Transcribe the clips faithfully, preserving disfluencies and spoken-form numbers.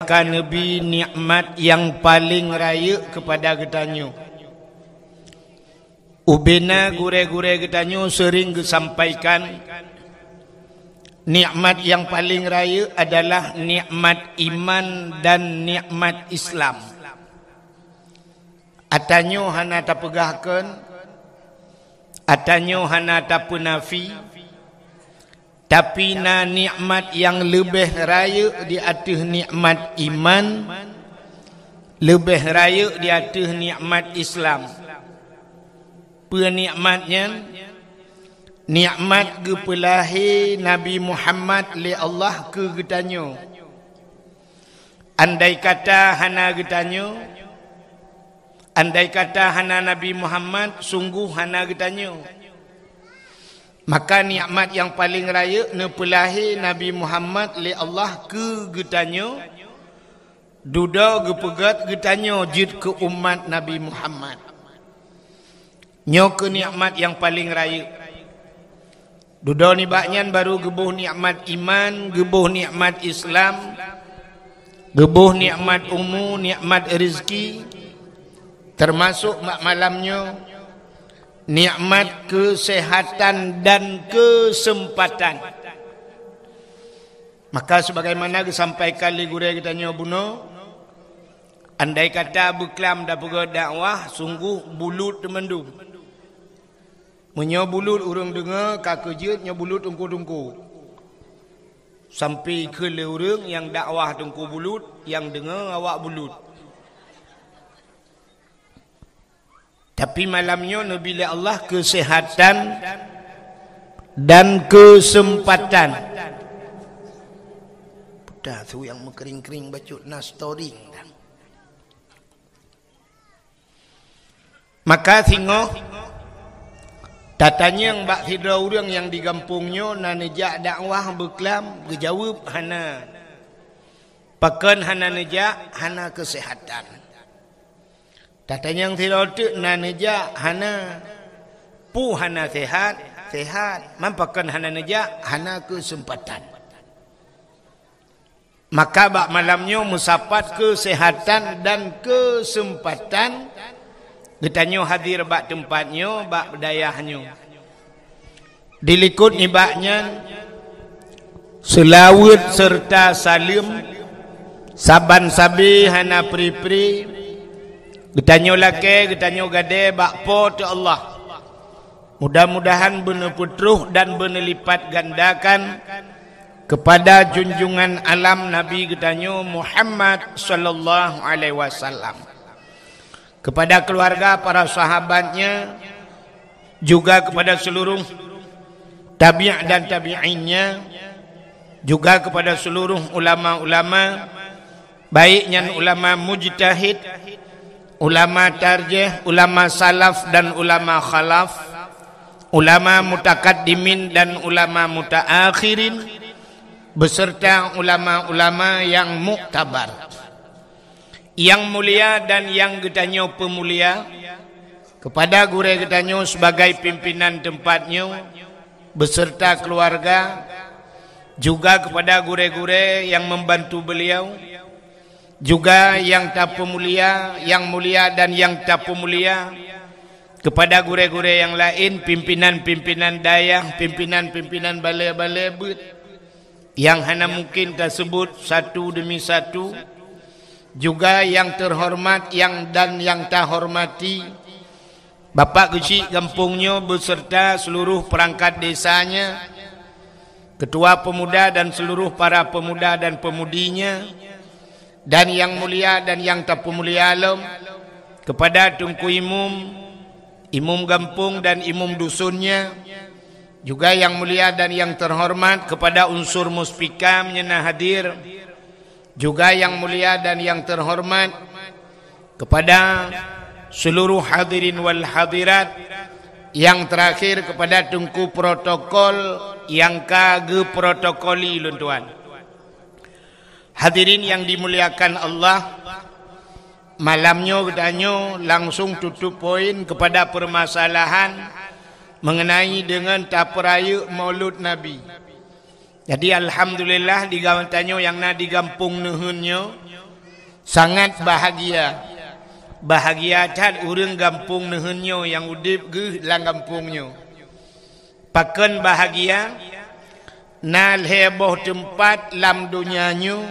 ka neubi nikmat nyang paleng rayeuk keupada geutanyoe. Ubena gurée-gurée geutanyoe seuring geusampaikan, nikmat nyang paleng rayeuk adalah nikmat iman dan nikmat Islam. Atanyoe hana tapeugah kheun, atanyoe hana tapeunafi, tapi na nikmat nyang leubeh rayeuk di ateueh nikmat iman, leubeh rayeuk di ateueh nikmat Islam. Peue nikmat nyan? Nikmat geupeulahé Nabi Muhammad lé Allah keu geutanyoe. Andai kata hana geutanyoe, andai kata hana Nabi Muhammad, sunggoh hana geutanyoe. Maka nikmat nyang paleng rayeuk neupeulahé Nabi Muhammad lé Allah keu geutanyoe, dudoe geupeugét geutanyoe jeuet keu umat Nabi Muhammad. Nyoe keuh nikmat nyang paleng rayeuk. Dudoe nibak nyan barô geuboh nikmat iman, geuboh nikmat Islam, geuboh nikmat umu, nikmat rezeki, teumasok bak malam nyoe, nikmat keuseuhatan dan keuseumpatan. Maka, sebagaimana geusampaikan lé gurée geutanyoe bunoe, andai kata beuklam tapeugét dakwah, sunggoh bulut teumandum. Meunyoe bulut ureuëng deungoe, ka keujeuet nyoe bulut teungku-teungku. Sampoe kheun lé ureuëng nyang dakwah teungku bulut, nyang deungoe awak bulut. Tapi malam nyoe neubi lé Allah keuseuhatan dan keuseumpatan. Peue teuh nyang meukering-kering bacut na storing dah. Maka singoh tatanyong bak sidroe ureuëng nyang di gampông nyoe na neujak dakwah beuklam, geujaweueb hana. Pakon hana neujak? Hana keuseuhatan. Tatanyong sidroe teuk na neujak? Hana. Peue hana seuhat? Seuhat. Man pakon hana neujak? Hana keuseumpatan. Maka bak malam nyoe meusapat keuseuhatan dan keuseumpatan geutanyoe hadir bak teumpat nyoe, bak dayah nyoe. Dilikot nibak nyan, seulaweuet seureuta saleuem saban sabe hana pri-pri geutanyoe lakée, geutanyoe gadée bak Po teu Allah. Mudah-mudahan beuneupeutroh dan beuneulipatgandakan keupada junjungan alam Nabi geutanyoe Muhammad sallallahu alaihi wasallam, keupada keuluwarga, para sahabatnya, juga keupada seuluruh tabi' dan tabi'innya, juga keupada seuluruh ulama-ulama, baik nyan ulama mujtahid, ulama tarjih, ulama salaf dan ulama khalaf, ulama mutakaddimin dan ulama mutaakhirin, beserta ulama-ulama nyang muktabar. Nyang mulia dan nyang geutanyoe peumulia, keupada gurée geutanyoe sibagai pimpinan teumpat nyoe, beserta keuluwarga, juga keupada gurée-gurée nyang membantu beuliau, juga nyang tapeumulia, nyang mulia dan nyang tapeumulia, keupada gurée-gurée nyang laén, pimpinan-pimpinan dayah, pimpinan-pimpinan balée-balée beuet, nyang hana mungkin taseubut satu demi satu, juga nyang teuhoreumat nyang dan nyang tahoreumat, Bapak Geuchik gampông nyoe beserta seuluruh peurangkat desanya, keutua peumuda dan seuluruh para peumuda dan peumudinya, dan nyang mulia dan nyang tapeumulia lom, keupada Teungku Imum, Imum gampông dan Imum dusunnya, juga nyang mulia dan nyang teuhoreumat keupada unsur muspika nyang na hadir, juga nyang mulia dan nyang teuhoreumat keupada seuluruh hadirin wal hadirat, nyang teurakhir keupada Teungku protokol nyang ka geuprotokoli lôn tuan. Hadirin nyang dimuliakan Allah, malam nyoe geutanyoe langsong tutup poin keupada peumasalahan meungeunai deungon tapeurayeuk Maulud Nabi. Jadi, alhamdulillah, di gawatan nyoe nyang na di gampông Neuheun nyoe sangat bahagia. Bahagia that ureuëng gampông Neuheun nyoe nyang udeb geuh lam gampông nyoe. Pakon bahagia? Na lhée boh teumpat lam donya nyoe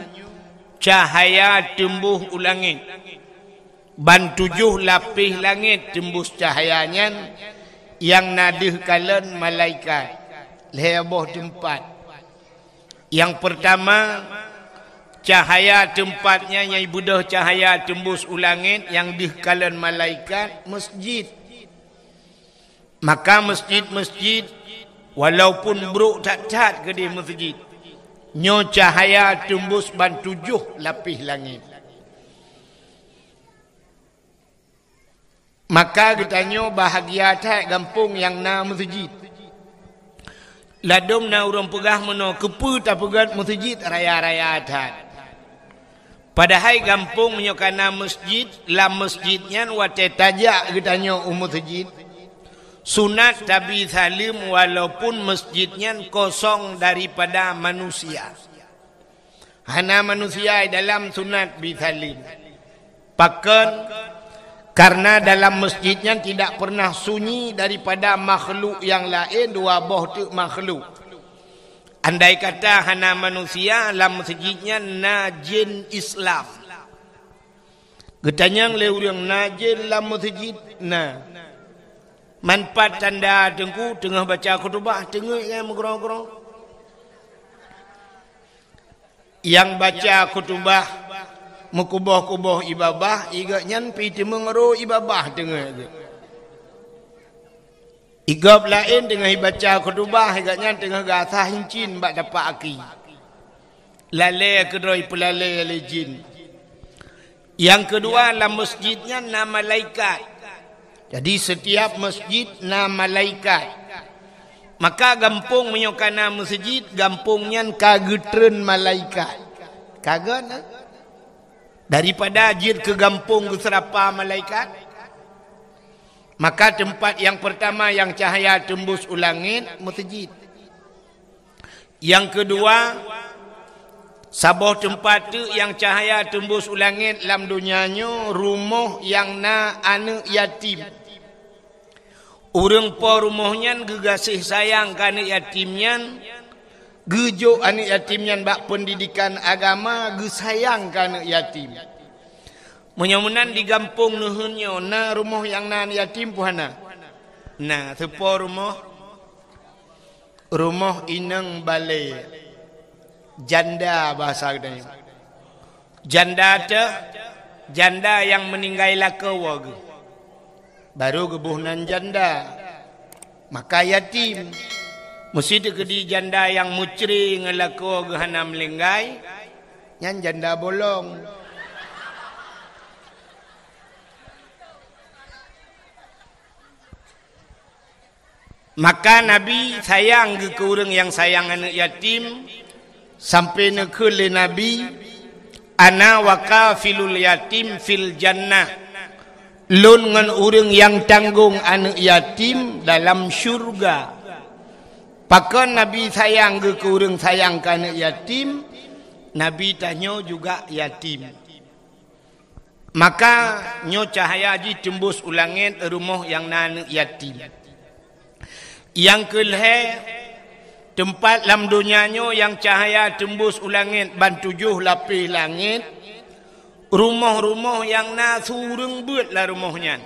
cahya teumbôh u langét. Ban tujoh lapéh langét teumbôh cahya nyan, nyang na deuh kalon malaikat. Lhée boh teumpat. Nyang peurtama, cahya teumpat nyan nyang beudôh cahya teumbôh u langét nyang deuh kalon malaikat, meuseujid. Maka meuseujid-meuseujid, walaupun brôk that-that keudeh meuseujid, nyoe cahya teumbôh ban tujoh lapéh langét. Maka geutanyoe bahagia that gampông nyang na meuseujid. Ladôm na ureuëng peugah meunoe, keupeue tapeugét meuseujid raya-raya that. Padahai gampông meunyoe ka na meuseujid, lam meuseujid nyan watée tajak geutanyoe u meuseujid, sunat tabi saleuem walaupun meuseujid nyan kosong daripada manusia. Hana manusia di dalam, sunat bi saleuem. Pakon? Karena dalam meuseujid nyan tidak pernah sunyi daripada makhluk nyang laén, dua boh teuk makhluk. Andai kata hana manusia, lam meuseujid nyan na jén Islam. Geutanyong lé ureuëng, "Na jén lam meuseujid?" "Na." "Man pat tanda Teungku?" "Teungoh baca khutubah, teungeut nyan meugrong-grong." Nyang baca khutubah meukuboh-kuboh ié babah, i gobnyan pih teumeung ro ié babah teungeut geuh. I gob laén teungoh ibaca khutubah, i gobnyan teungoh geuasah incin bak tapak aki. Lalée keudroe ipeulalée lé jén. Nyang keudua, lam meuseujid nyan na malaikat. Jadi, setiap meuseujid na malaikat. Maka gampông meunyoe ka na meuseujid, gampông nyan ka geutreun malaikat. Ka gét, eh? Daripada jeuet keu gampông geuseurapa malaikat. Maka teumpat nyang peurtama nyang cahya teumbus u langét, meuseujid. Nyang keudua, saboh teumpat teuk nyang cahya teumbus u langét lam donya nyoe, rumoh nyang na aneuëk yatim. Ureuëng po rumoh nyan geugaséh sayang keu aneuëk yatim nyan, geujok aneuëk yatim nyan bak peundidekan agama, geusayang keu aneuëk yatim. Meunyoe meunan di gampông neuheun nyoe, na rumoh nyang na aneuëk yatim peue hana? Na, teupo rumoh. Rumoh inong balée, janda bahasa geutanyoe. Janda teuh, janda nyang meuninggai lakoe geuh. Barô geuboh nan janda. Maka yatim. Meusé teukeudi janda nyang meucre ngon lakoe geuh hana meulinggai, nyan janda bolong. Maka Nabi sayang geuh keu ureuëng nyang sayang aneuëk yatim, sampai neukheun lé Nabi, "Ana wa kafilul yatim fil jannah." Lôn ngon ureuëng nyang tanggong aneuëk yatim dalam syurga. Pakon Nabi sayang geuh keu ureuëng sayang keu aneuëk yatim? Nabi tanyoe juga yatim. Maka nyoe cahya jih teumbus u langét rumoh nyang na aneuëk yatim. Nyang keulhée, teumpat lam donya nyoe nyang cahya teumbus u langét ban tujoh lapéh langét, rumoh-rumoh nyang na su ureuëng beuet lam rumoh nyan.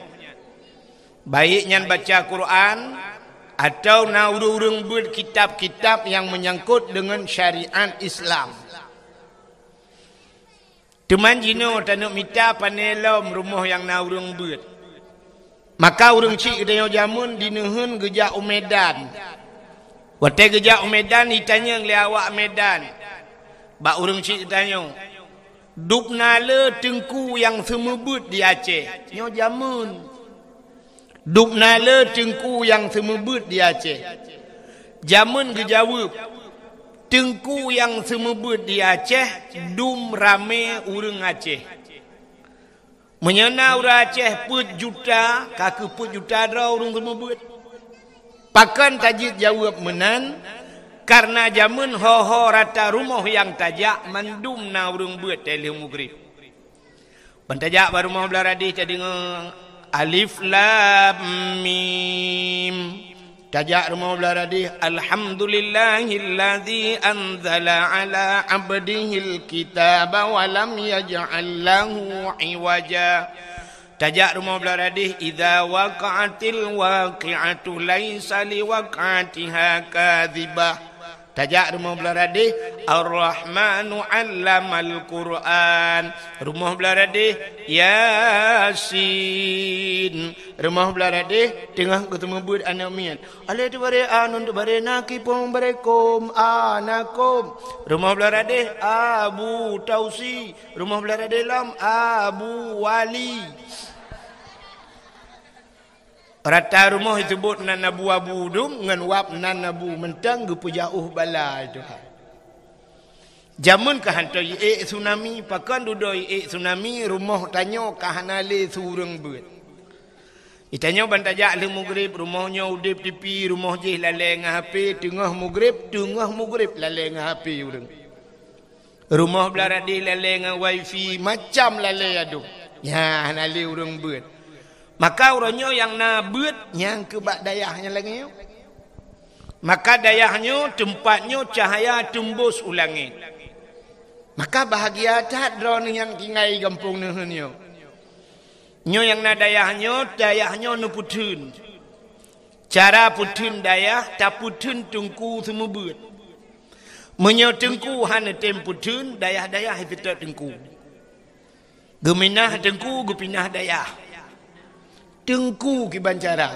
Baik nyan baca Quran, atawa na ureuëng-ureuëng beuet kitab-kitab nyang meunyangkot deungon syariat Islam. Teuma jinoe taneuk mita pané lom rumoh nyang na ureuëng beuet. Maka ureuëng chik geutanyoe jameun di neuheun geujak u Medan. Watée geujak u Medan, jitanyong lé awak Medan bak ureuëng chik geutanyoe, "Dubna le teungku nyang seumeubeuet di Aceh?" Nyoe jameun. "Dubna le teungku nyang seumeubeuet di Aceh?" Jameun geujaweueb, "Teungku nyang seumeubeuet di Aceh dum ramé ureuëng Aceh." Meunyoe na ureuëng Aceh peuet juta, ka kheueh peuet juta droe ureuëng seumeubeuet. Pakon tajeuet jaweueb meunan? Kareuna jameun ho-ho rata rumoh nyang tajak mandum na ureuëng beuet teuh lheueh mugrib. Ban tajak bak rumoh blaih radeh tadeungoe alif lam mim. Tajak rumoh blaih radeh, "Alhamdulillahilladzi anzala ala abdihil kitaba wa lam yaj'al lahu iwaja." Tajak rumoh blaih radeh, "Idza waqa'atil waqi'atu laisa liwaq'atiha kadzibah." Tajak rumoh blaih radeh, "Ar-Rahmanu 'allamal Qur'an." Rumoh blaih radeh, "Yasin." Rumoh blaih radeh, teungoh geuteumeubeuet aneuk miet. Alé teubaré a, nun teubaré na, kipong baré kom, a na kom. Rumoh blaih radeh, Abu Tausi. Rumoh blaih radeh lom, Abu Wali. Rata rumoh jiteubiet nan abu-abu dum ngon wab nan abu mantong geupeujauh bala Tuhan. Jameun ka hantom jiék tsunami, pakon dudoe jiék tsunami, rumoh tanyoe ka hana lé su ureuëng beuet. Di tanyoe ban tajak lheueh mugrib, rumoh nyoe udeb TV, rumoh jih lalée ngon HP, teungoh mugrib, teungoh mugrib lalée ngon HP ureuëng. Rumoh blaih radeh lalée ngon wifi, macam lalée adum. Nyan hana lé ureuëng beuet. Maka uroe nyoe nyang na beuet nyang keu bak dayah nyang lagée nyoe. Maka dayah nyoe, teumpat nyoe cahya teumbus u langét. Maka bahagia that droeneuh nyang tinggai gampông neuheun nyoe. Nyoe nyang na dayah nyoe, dayah nyoe neupeutheun. Cara peutheun dayah, tapeutheun teungku seumeubeuet. Meunyoe teungku hana tem peutheun, dayah-dayah seutôt teungku. Geuminah teungku, geupinah dayah. Teungku kiban cara.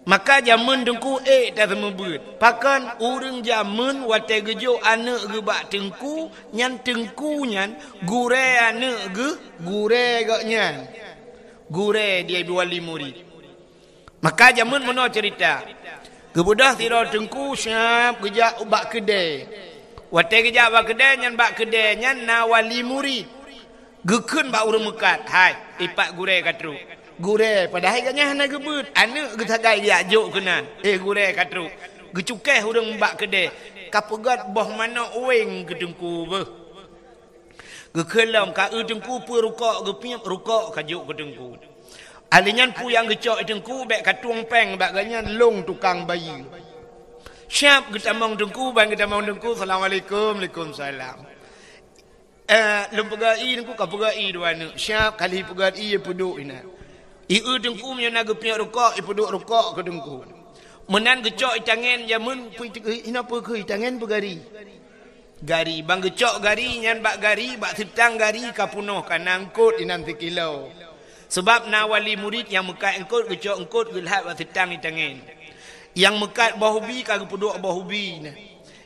Maka jameun teungku ék taseumeubeuet. Pakon ureuëng jameun watée geujok aneuk geuh bak teungku, nyan teungku nyan gurée aneuk geuh, gurée gobnyan. Gurée di wali murit. Maka jameun meunoe ceurita. Geubeudôh sidroe teungku siab geujak ubak keudée. Watée geujak bak keudée nyan, bak keudée nyan na wali murit. Geukheun bak ureuëng meukat, "Hai, ipat gurée ka trok." Gurée, padahai gobnyan hana geubeuet, aneuk geusagai geujak jok keunan. "Eh, gurée ka trok." Geucukéh ureuëng bak keudée, ka peugét boh manok wéng keu teungku beuh. Geukheun lom, ka eu teungku peue rukok geupiep, rukok ka jok keu teungku. Ahli nyan peue nyang geucok teungku, bék ka tueng péng bak gobnyan, lôn tukang bayeue. Siab geutamong teungku, ban geutamong teungku, "Assalamualaikum." "Waalaikumsalam." "Eh, lôn peugét ie teungku." Ka peugét ie dua aneuk. Siab kali peugét ie, peuduek inan. Ie teungku meunyoe na geupiep rukok, ipeuduek rukok keu teungku. Meunan geucok itangen jameun, peue ite-, ina peue keu itangen peugari. Gari, ban geucok gari nyan bak gari, bak seutang gari ka peunoh, ka na eungkot inan sikilo. Sabab na wali murit nyang meukat eungkot, geucok eungkot geulhat bak seutang itangen. Nyang meukat boh ubi ka geupeuduek boh ubi nyan.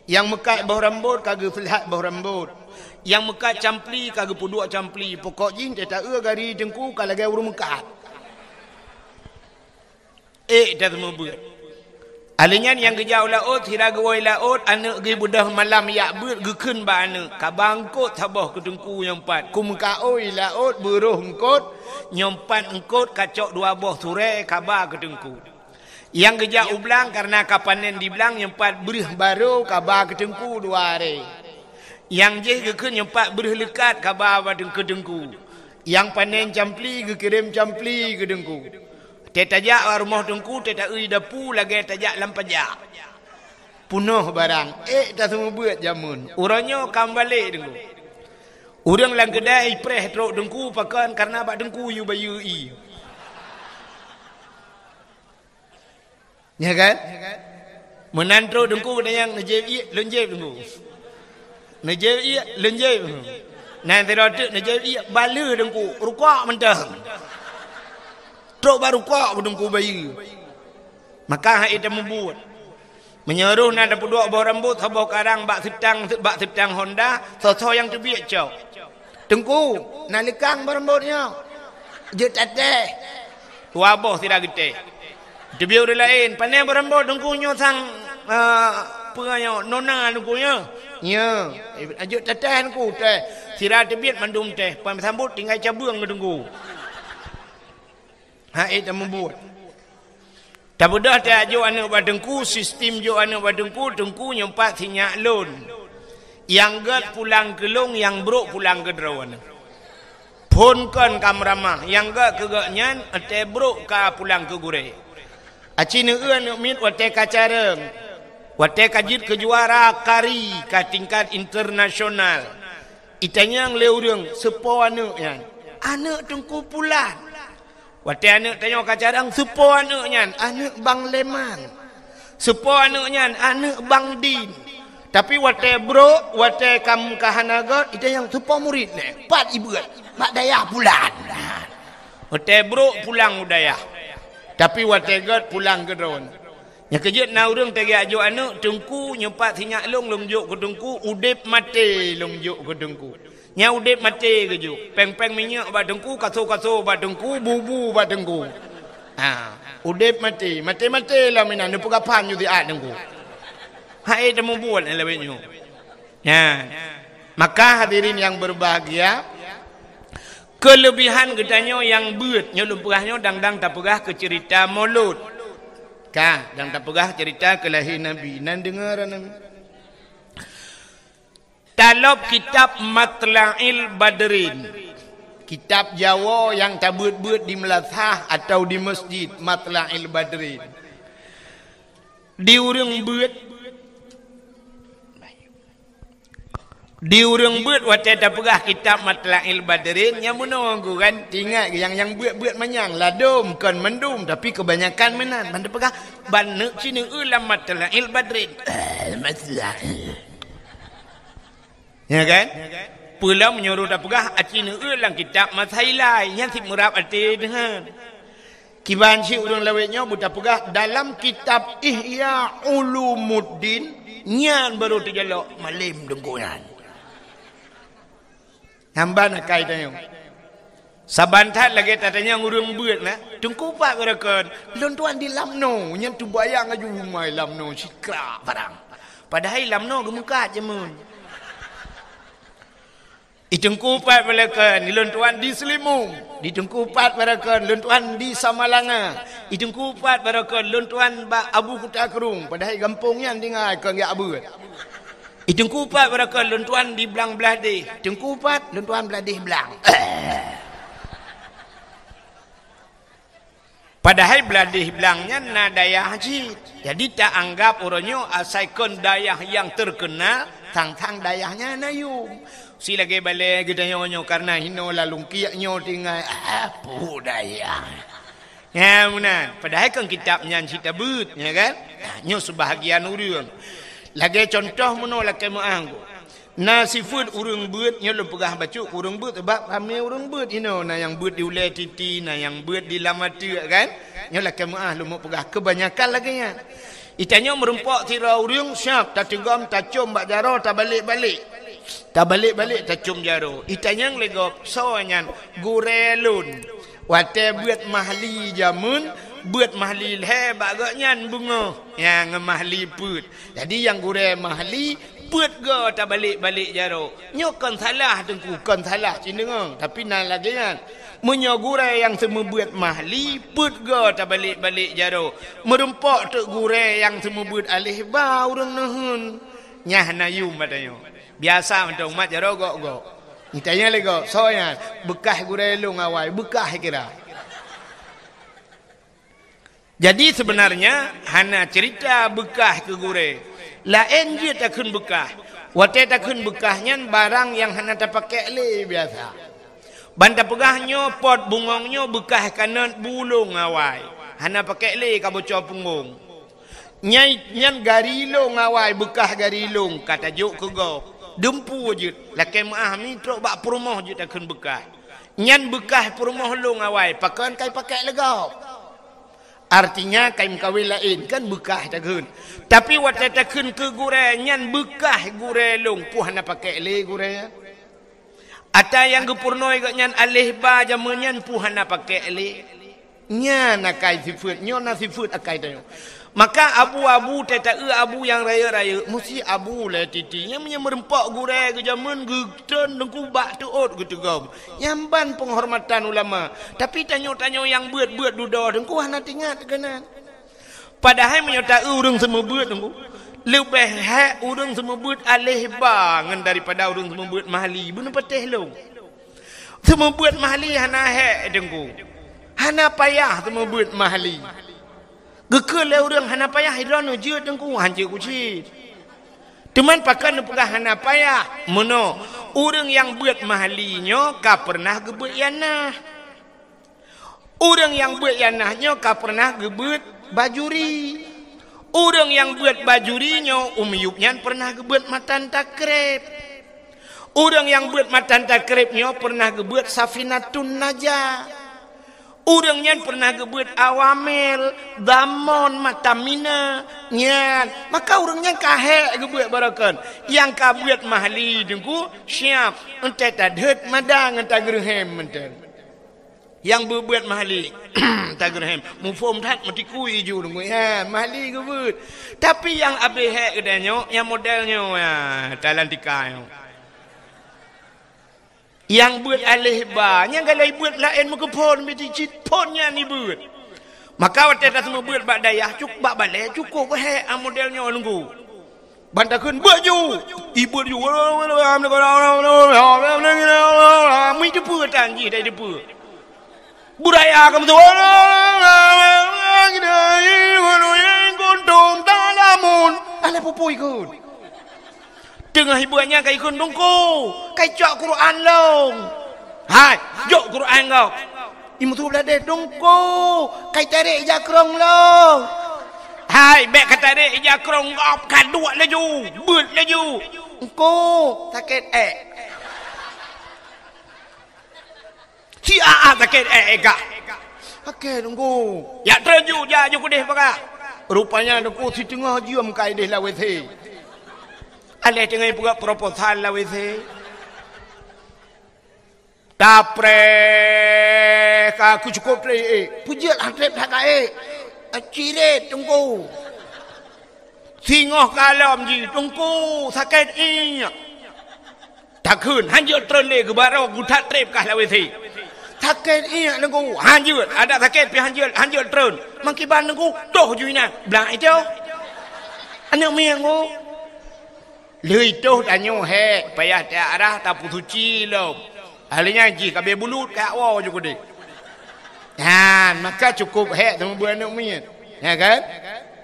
Nyang meukat boh rambot ka geupeuduek boh rambot. Nyang meukat campli ka geupeuduek campli. Pokok jih teuta eu gari teungku ka lagée ureuëng meukat. Ék taseumeubeuet. Ahli nyan nyang geujak u laôt, sira geuwoe laôt, aneuk geuh beudôh malam jak beuet, geukheun bak aneuk, "Kaba eungkot saboh keu teungku nyang pat." Kumeukaôi laôt, beuroh eungkot, nyang pat eungkot ka cok dua boh surée, kaba keu teungku. Nyang geujak u blang, kareuna ka panen di blang, nyang pat breuh barô, kaba keu teungku dua arée. Nyang jih geukheun nyang pat breuh leukat, kaba bak teungku-teungku. Nyang panen campli geukirém campli keu teungku. Teuta jak bak rumoh teungku, teuta eu dapu lagée tajak lam pajak. Peunoh barang, ék taseumeubeuet jameun. Uroe nyoe ka meubalek teungku. Ureuëng lam keudai ipreh trok teungku, pakon, kareuna bak teungku yue bayeue ie. Ya kan? Meunan trok teungku, geutanyong, "Neujép iék?" "Lôn jép teungku." "Neujép iék?" "Lôn jép." Nan sidroe teuk, "Neujép iék." "Baleue teungku, rukok mantong." Trok bak rukok bak teungku bayeue. Maka han ék tameubuet. Meunyoe roh na tapeuduek boh rambot saboh karang bak seutang, bak seutang honda, soe-soe nyang teubiet cok. "Teungku, na leukang boh rambot nyoe." "Jeuet tatéh." Dua boh sira geutéh. Teubiet ureuëng laén, "Pané boh rambot teungku nyoe sang, ah, peue nyoe, nona teungku nyoe?" "Nyoe." "Jeuet tatéh teungku." Téh. Sira teubiet mandum téh, pan sambot tinggai cabeueng keu teungku. Han ék tameubuet. Tabeudôh tajak jok aneuk bak teungku, sistem jok aneuk bak teungku, teungku nyoe pat sinyak lôn. Nyang gét pulang keu lôn, nyang brôk pulang keu droeneuh. Phôn kon ka meuramah, nyang gét keu gobnyan, watée brôk ka pulang keu gurée. Aci neueu aneuk miet watée ka carông, watée ka jeuet keu juara kari ka tingkat internasional. Itanyong lé ureuëng, "Soe po aneuk nyan?" "Aneuk Teungku Pulan." Watée aneuk tanyoe ka carông, "Soe po aneuk nyan?" "Aneuk Bang Leman." "Soe po aneuk nyan?" "Aneuk Bang Din." Tapi watée brôk, watée ka hana gét, itanyong, "Soe po murit nyan?" "Pat ibeuet?" "Bak dayah Pulan." Watée brôk pulang u dayah. Tapi watée gét pulang keu droeneuh. Nyang keujeuet na ureuëng tajak jok aneuk, "Teungku, nyoe pat sinyak lôn, lôn jok keu teungku, udeb maté lôn jok keu teungku." Nyang udeb maté geujok, péng-péng minyeuk bak teungku, kaso-kaso bak teungku, bubu bak teungku. Ha, udeb maté, maté-maté lom inan, neupeugah phan ju siat teungku. Hai teumubuet lawét nyoe. Nyan. Maka hadirin yang berbahagia, keulebihan geutanyoe nyang beuet, nyoe lôn peugah nyoe dang-dang tapeugah keu ceurita Molot. Ka, dang tapeugah ceurita keu lahé Nabi. Nan deungoe Nabi. Talop kitab Matla'il Badrin. Kitab Jawoe nyang tabeuet-beuet di meulasah atawa di masjid, Matla'il Badrin. Di ureuëng beuet, di ureuëng beuet watée tapeugah kitab Matla'il Badrin, nyang meunoe kan, ingat nyang, nyang beuet-beuet manyang, ladôm kon mandum, tapi keubanyakan meunan. Ban tapeugah, "Ban neuk ci neueu lam Matla'il Badrin." Eh, Matla'il. Ya kan? Peulom meunyoe tapeugah aci neueu lam kitab Masailai, nyan cit meurab até deungon. Kiban cit ureuëng lawét nyoe beutapeugah dalam kitab Ihya Ulumuddin, nyan baru teujalok malém teungku nyan. Nyan ban akai tanyoe. Saban that lagée tatanyong ureuëng beuet na, "Teungku pat baroekon?" "Lôn tuan di Lamno." Nyan teubayang laju umai Lamno sikrak barang. Padahai Lamno geumeukat jameun. "I Teungku pat baroekon?" "Lôn tuan di Seulimong." "Di Teungku pat baroekon?" "Lôn tuan di Samalanga." "I Teungku pat baroekon?" "Lôn tuan bak Abu Kuta Krueng." Padahai gampông nyan tinggai kon jak beuet. "I Teungku pat baroekon?" "Lôn tuan di Blang Blahdeh." "Teungku pat?" "Lôn tuan Blahdeh Blang." Padahai Blahdeh Blang nyan na dayah cit. Jadi ta anggab uroe nyoe asai kon dayah nyang teukeunal, sang-sang dayah nyan na yum. Si lagée balée geutanyoe nyoe kareuna hinoe lalungkiek nyoe tinggai, ah, peue dayah. Nyan meunan, padahai kon kitab nyan cit tabeuet, ya kan? Nyoe seubahagian ureuëng. Lagée cuntoh meunoe lakée meuáh. Na sifeuet ureuëng beuet, nyoe lôn peugah bacut ureuëng beuet, sabab ramé ureuëng beuet hinoe, na nyang beuet di ulée titi, na nyang beuet di lam ateueh kan. Nyoe lakée meuáh lôn peugah keubanyakan lagée nyan. Itanyoe meurumpok sidroe ureuëng siab tateugom tacom bak jaroe tabalek-balek. Tabalek-balek tacom jaroe. Itanyong lé gob, "Soe nyan?" "Gurée lôn." Watée beuet mahli jameun, beuet mahli lhée bak gobnyan beungoh, nyang mahli peuet. Jadi nyang gurée mahli peuet goe tabalek-balek jaroe. Nyoe kon salah teungku, kon salah cit deungoe, tapi na lagée nyan. Meunyoe gurée nyang seumeubeuet mahli peuet goe tabalek-balek jaroe, meurumpok teuk gurée nyang seumeubeuet aléh ba ureuëng neuheun. Nyan hana yum bak tanyoe. Biasa mantong umat jaroe gok-gok. Itanyong lé gob, "Soe nyan?" "Beukah gurée lôn awai, beukah kira." Jadi seubeunarnya hana ceurita beukah keu gurée. Laén jeuet takheun beukah. Watée takheun beukah nyan barang nyang hana tapakék lé biasa. Ban tapeugah nyoe pot bungong nyoe beukah kanot bu lôn awai. Hana pakék lé ka boco punggong. Nyai nyan gari lôn awai, beukah gari lôn ka tajok keu gob. Dumpeue jeuet, lakée meuáh mi trok bak peurumoh jeuet takheun beukah. Nyan beukah peurumoh lôn awai, pakon kai pakék lé gob. Artinya kai meukawen laén kan beukah takheun. Tapi watée takheun keu gurée nyan beukah gurée lôn, peue hana pakék lé gurée. Ata nyang geupurunoe gobnyan aléh ba jameun nyan peue hana pakék lé. Nyan akai sifeuet, nyoe na sifeuet akai tanyoe. Maka abu-abu teuh taeu abu nyang rayeuk-rayeuk, musti abu lé titi. Nyan meunyoe meurumpok gurée geujameun geutreun teungku bak teuôt geuteugom. Nyan ban peunghormatan ulama. Tapi tanyoe-tanyoe nyang beuet-beuet dudoe teungku hana teuingat keunan. Padahai meunyoe ta-eu ureuëng seumeubeuet, Teungku, leubeh hék ureuëng seumeubeuet aléh ba ngon daripada ureuëng seumeubeuet mahli. Beuneupatéh lôn. Seumeubeuet mahli hana hék, Teungku. Hana payah seumeubeuet mahli. Geukheun lé ureuëng hana payah, droeneuh jeuet, Teungku, hanjeuet kucit. Teuma pakon neupeugah hana payah? Meunoe, ureuëng nyang beuet mahli nyoe ka peureunah geubeuet ianah. Ureuëng nyang beuet ianah nyoe ka peureunah geubeuet bajuri. Ureuëng nyang beuet bajuri nyoe u miyueb nyan peureunah geubeuet matan takreb. Ureuëng nyang beuet matan takreb nyoe peureunah geubeuet safinatun najah. Ureuëng nyan peureunah geubeuet awamel, damon, mata mina, nyan. Maka ureuëng nyan ka hék geubeuet barokon. Nyang ka beuet mahli, Teungku, siab, eunteuk tadhôt mada ngon tageureuhem mantong. Nyang beubeuet mahli, tageureuhem. Muphom that meutikui iju, Teungku. Ya, mahli geubeuet. Tapi nyang abéh hék geutanyoe, nyang model nyoe, ya, talantika nyoe. Nyang beuet aléh ba, nyang galai beuet laén meukeuphon, biti cit phon nyan ibeuet. Maka watée taseumeubeuet bak dayah, cuk-, bak balée, cukôp hék, ah, model nyoe, Teungku. Ban takheun beuet ju, ibeuet ju. Meuteupeu tan jih, dai teupeu. Beuraya ka meuteupeu. Kuntum ta'lamun. Alah pupui kheun. Teungoh ibeuet nyan ka ikheun, Teungku, kai cok Quran lôn. Hai, jok Quran gob. Imeusu bladeh, Teungku, kai tarek ija krong lôn. Hai, bék ka tarek ija krong gob, ka duek laju, beuet laju. Teungku, sakét ék. Si aa sakét ék, ék gah. Sakét, Teungku. Jak treun ju, jak ju keudeh paga. Rupanya, Teungku, siteungoh jeuem ka ideh lam W C. Aléh teungoh ipeugah proposal lam W C. Tapreh ka, keu cukôp treb ék. Peujeuet han treb that ka ék. Cirét, Teungku. Singoh kalom jih, Teungku, sakét iék. Takheun, hanjeuet treun lé, geubarô geuthat treb kah lam W C. Sakét iék, Teungku, hanjeuet. Adak sakét pih hanjeuet, hanjeuet treun. Mangkiban, Teungku, toh ju inan. Blang itoh. Aneuk miet, Teungku. Lheueh toh tanyoe hék, payah tiarah tapeusuci lom. Ahli nyan jih ka abéh bulut, ka woe ju keudeh. Nyan, maka cukôp hék teuma beuet aneuk miet. Ya kan?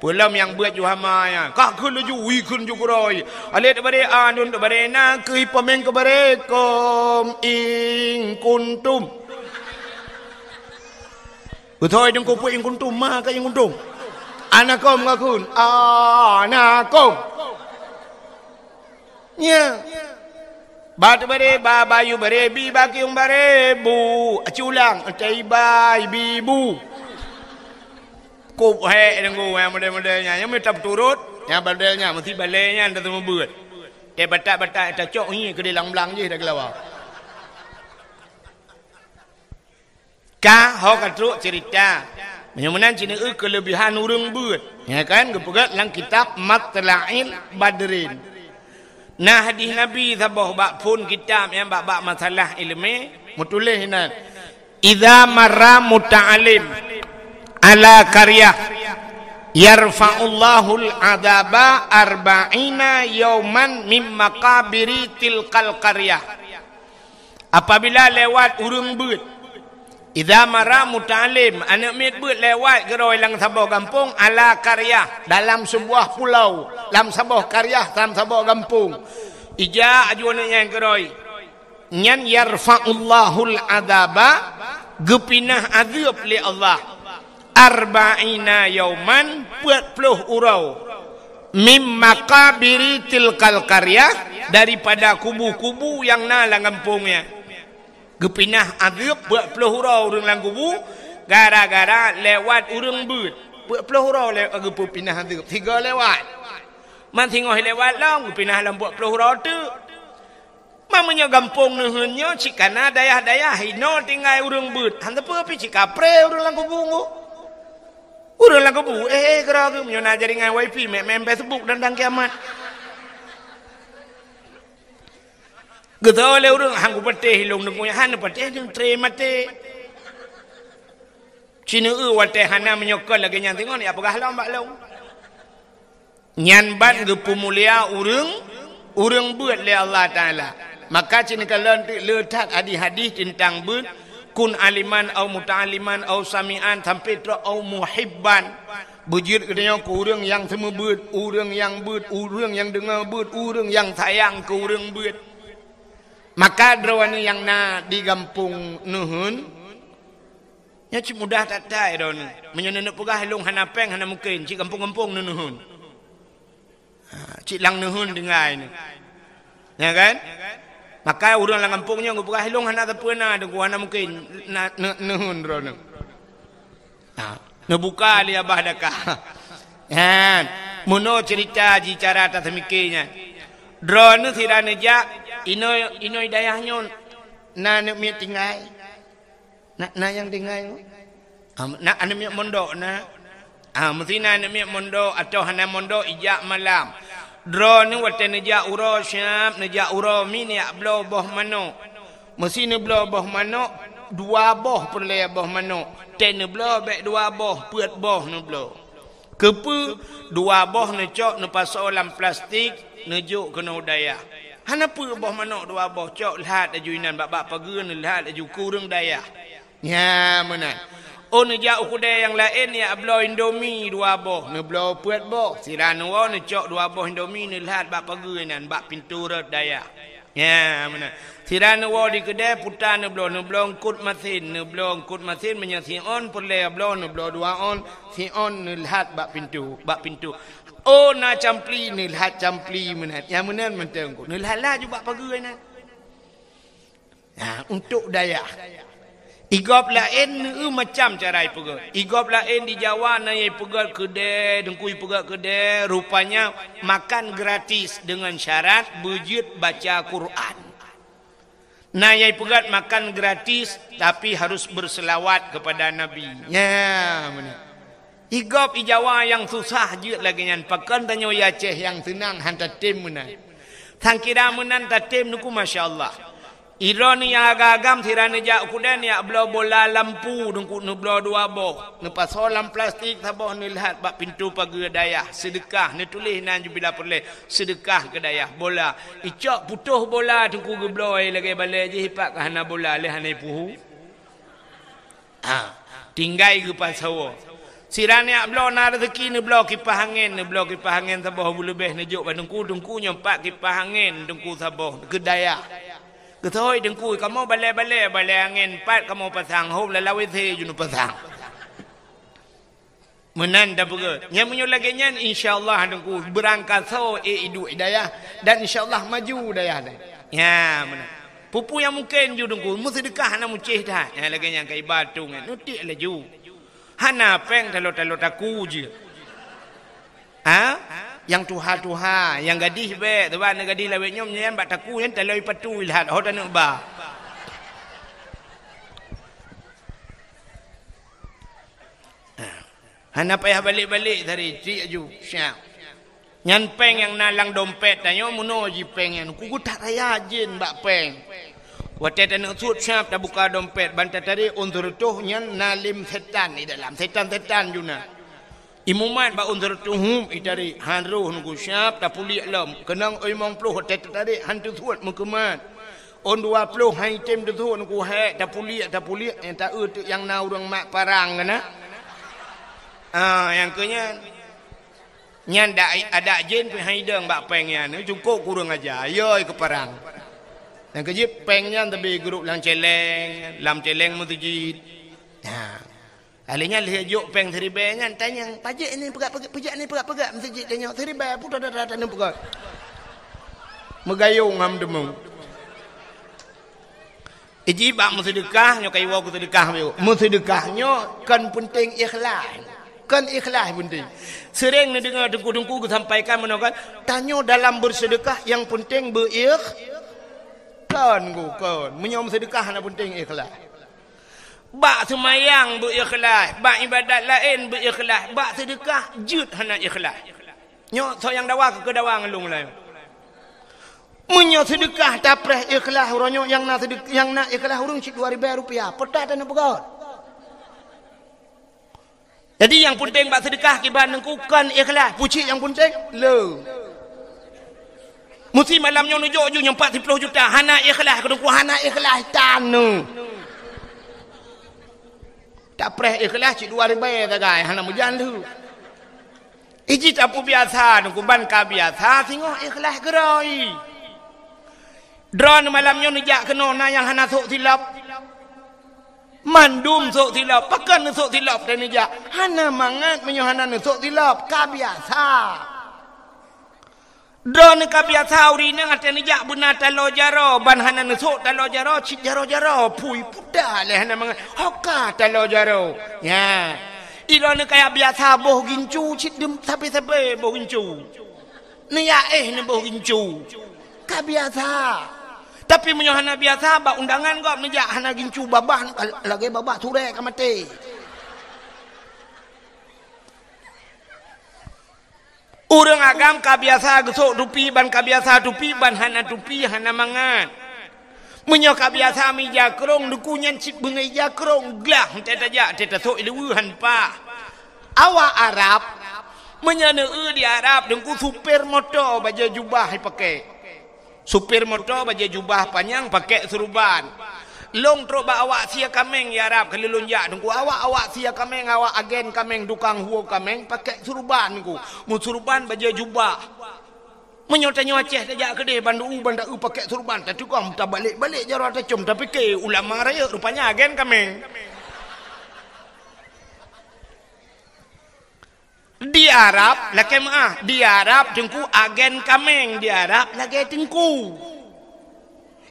Peulom nyang beuet ju hama nyan. Ka kheun laju, wee kheun ju keurôi. Alif tabari a, nun tabari na, keu ipeumen keubari, kum in kuntum. Beutôi deungon peue in kuntum, ma ka in kuntum. Anakum ka kheun, anakum. Nya. Ba teubari, ba bayu bari, bi ba kiyung bari, bu. Aci ulang, taibai, bi bu. Kop hék deungon nyang model-model nyan. Nyang mita peuturot, nyang model nyan, meusti balée nyan teuma beuet. Tée batak-batak tacok ngi keudeh lam blang jih dak geulawa. Ka ho ka trok ceurita. Meunyoe meunan ci neueu keuleubihan ureuëng beuet. Ya kan? Geupeugah lam kitab Matla'il Badrin. Na hadis Nabi saboh bak phon kitab nyang bak-bak masalah iéleumé, meutuléh inan, "Idza marra muta'allim ala qaryah, yarfa'ullahul adzaba arba'ina yauman min maqabiri tilkal qaryah." Apabila lewat ureuëng beuet, idza marra muta'allim, aneuk miet beuet lewat keudroe lam saboh gampông, ala qaryah, dalam sebuah pulau, lam saboh qaryah, lam saboh gampông. Ija aju aneuk nyan keudroe. Nyan yarfa'ullahul adzaba, geupinah azeueb lé Allah. Arba'ina yauman, peuet ploh uroe. Mim maqabiri tilkal qaryah, daripada kubu-kubu nyang na lam gampông nyan. Geupinah azeueb peuet ploh uroe ureuëng lam kubu, gara-gara lewat ureuëng beuet. Peuet ploh uroe le-, geupeupinah azeueb. Sigoe lewat. Man singoh lewat lom, geupinah lom peuet ploh uroe teuk. Ma meunyoe gampông neuheun nyoe cit kana dayah-dayah inoe tinggai ureuëng beuet, han teupeu pih cit kapreh ureuëng lam kubu nyoe. Ureuëng lam kubu, eh, eh, keudroe geuh meunyoe na jaringan wifi, mé-, mé-, Facebook dan, dan kiamat. Geutôi lé ureuëng, han kupatéh ilong deungon nyan, han patéh deungon tré maté. Ci neueu watée hana meunyoe kon lagée nyan singoh, ya peugah lom bak lôn. Nyan ban geupeumulia ureuëng, ureuëng beuet lé Allah Taala. Maka ci neukalon teuk le that hadih-hadih teuntang beuet, kun aliman au muta'alliman au sami'an sampai trok au muhibban. Beujeuet geutanyoe keu ureuëng nyang seumeubeuet, ureuëng nyang beuet, ureuëng nyang deungoe beuet, ureuëng nyang sayang keu ureuëng beuet. Maka droeneuh nyang na di gampông neuheun, nyan cit mudah that-that droeneuh. Meunyoe neuneuk peugah lôn hana péng, hana mungken, cit gampông-gampông neuneun. Ha, cit lam neuheun tinggai nyoe. Ya kan? Maka ureuëng lam gampông nyoe geupeugah lôn hana sapeue na, deungon hana mungken na, ne-, neuheun droeneuh. Ha, neubuka lé Abah Daka. Nyan, meunoe ceurita jih cara taseumiké nyan. Droeneuh sira neujak, inoe, inoe dayah nyoe na aneuk miet tinggai. Na, na nyang tinggai? Ah, na aneuk miet mondok na. Ah, meusti na aneuk miet mondok atawa hana mondok ijak malam. Droeneuh watée neujak uroe siab, neujak uroe mi neujak bloe boh manok. Meusti neubloe boh manok, dua boh peureulée boh manok. Tée neubloe bék dua boh, peuet boh neubloe. Keupeue? Dua boh neucok neupasoe lam plastik, neujok keunoe dayah. Hana peue boh manok dua boh, cok lhat laju inan bak, bak pageue neulhat laju keu ureuëng dayah. Nya meunan. Oh, neujak u keudée nyang laén neujak bloe Indomie dua boh, neubloe peuet boh. Sira neuwoe neucok dua boh Indomie neulhat bak pageue inan bak pintoe rot dayah. Nya meunan. Sira neuwoe di keudée puta neubloe, neubloe eungkot masen, neubloe eungkot masen meunyoe siôn peureulée bloe, neubloe dua ôn, siôn neulhat bak pintoe, bak pintoe. Oh, na campli, neulhat campli meunan. Nya meunan mantong eungkot. Neulhat laju bak pageue inan. Nah, untuk dayah. Igob laén neueu macam cara ipeugét. Igob laén di Jawa na nyang ipeugét keudée, teungku ipeugét keudée, rupanya makan gratis dengan syarat beujeuet baca Quran. Na nyang ipeugét makan gratis, tapi harus berselawat kepada Nabi. Nya, meunan. Igob i Jawa nyang susah jeuet lagée nyan, pakon tanyoe i Aceh nyang seunang han tatem meunan. Sangkira meunan tatem teungku, masya Allah. Droeneuh nyang agam-agam sira neujak u keudée neujak bloe bola lampu teungku, neubloe dua boh. Neupasoe lam plastik saboh neulhat bak pintoe pageue dayah, seudeukah, neutuléh nan jubila peureulée, seudeukah keu dayah bola. Icok putôh bola teungku geubloe lagée balée jih ipat ka hana bola lé hana ipuhu. Ha, tinggai geupasoe. Sira neujak bloe na raseuki neubloe kipah angén, neubloe kipah angén saboh beuleubeh neujok bak teungku, teungku nyoe pat kipah angén teungku saboh keu dayah. Geusoe teungku, kamoe balée-balée, balée angén pat kamoe pasang, hom lam W C ju neupasang. Meunan tapeugét. Nyang meunyoe lagée nyan, insya Allah teungku, beurangkasoe ék iduek i dayah dan insya Allah maju dayah nyan. Nya meunan. Peue-peue nyang mungken ju teungku, meuseudeukah hana mucéh that. Nyang lagée nyan ka iba tueng nyan, nutiek laju. Hana péng talo-talo taku jeuet. Ha? Nyang tuha-tuha, nyang gadih bék, sabab aneuk gadih lawét nyoe nyan bak taku nyan talo ipatu ilhat ho taneuk ba. Hana payah balek-balek tadi, cit aju, siap. Nyan péng nyang na lam dompet tanyoe meunoe jih péng nyan. Ku geutak raya jén bak péng. Watée taneuk sut siap tabuka dompet, ban tatarék ôn seureutôh nyan na lém setan di dalam. Setan-setan ju na. Imumat bak ôn seureutôh hup itarek, han roh teungku siap tapuliek lom. Keunong limong ploh watée tatarék han teusuet meukeumat. Ôn dua ploh han item teusuet teungku hék tapuliek, tapuliek nyang taeu teuk nyang na ureuëng mat parang keunan. Ah, nyang keu nyan. Nyan dak adak jén pih han idong bak péng nyan, cukôp kureueng aja, yoi keu parang. Nyang keu jih péng nyan teubi geuruek lam céléng, lam céléng meuseujid. Ha. Kali nyan lheueh jok péng siribée nyan tanyong, "Pajék ni peugah-peugah, pajék ni peugah-peugah meuseujid tanyoe siribée, putoh dada taneuk peugah." Meugayong ham deungoe. Iji bak meuseudeukah nyoe ka iwoe keu seudeukah miyueb. Meuseudeukah nyoe kon peunteng ikhlas. Kon ikhlas peunteng. Sering neudeungoe teungku-teungku geusampaikan meunoe kan, tanyoe dalam beuseudeukah nyang peunteng beuikh-, kon, kon. Meunyoe meuseudeukah hana peunteng ikhlas. Bak seumayang beuikhlaih, bak ibadat laén beuikhlaih, bak seudeukah jeuet hana ikhlaih. Nyoe soe nyang dawa keu dawa ngon lôn laju. Meunyoe seudeukah tapreh ikhlaih uroe nyoe nyang na seudeuk-, nyang na ikhlaih ureuëng cit dua ribée rupiah, peue that taneuk peugah? Jadi nyang peunteng bak seudeukah kiban Teungku kon ikhlas. Pucit nyang peunteng le. Musti malam nyoe neujok ju nyang empat ploh juta, hana ikhlas keu Teungku, hana ikhlas tan nyoe. Tapreh ikhlas cit dua ribèe sagai, hana meujan lheueh. Iji tapeubiasa Teungku, ban ka biasa singoh ikhlas keudroe. Droeneuh malam nyoe neujak keunoe na nyang hana sôk silop. Mandum sôk silop, pakon neusôk silop teuh neujak. Hana mangat meunyoe hana neusôk silop, ka biasa. Droeneuh ka biasa ureueng inong até neujak beuna taloe jaroe, ban hana neusôk taloe jaroe, cit jaroe-jaroe, phui puta lé hana mangat. Hoka taloe jaroe. Nya. Droeneuh ka biasa boh gincu, cit dem sabe-sabe boh gincu. Neuyak éh neuboh gincu. Ka biasa. Tapi meunyoe hana biasa, bak undangan gob neujak hana gincu babah, lagèe babah surèe ka maté. Ureueng agam ka biasa geusôk tupi, ban ka biasa tupi, ban hana tupi, hana mangat. Meunyoe ka biasa meuija krông, Teungku, nyan cit beungoh ija krông, glah, teuh tajak, teuh tasôk i luweue han pah. Awak Arab, meunyoe neueu di Arab, Teungku, supir moto bajèe jubah ipaké. Supir moto bajèe jubah panyang, paké suruban. Lôn trôk bak awak sie kaméng di Arab, ka lôn jak Teungku. Awak, awak sie kaméng, awak agen kaméng, tukang huo kaméng, paké suruban Teungku. Meusuruban bajèe jubah. Meunyoe tanyoe Aceh tajak keudéh, ban deu-u, ban deu-u paké suruban, tateugom, tabalek-balek jaroe tacôm, tapiké ulama rayeuk, rupanya agen kaméng. Di Arab, lakèe meu'ah, di Arab Teungku agen kaméng, di Arab lagèe teungku.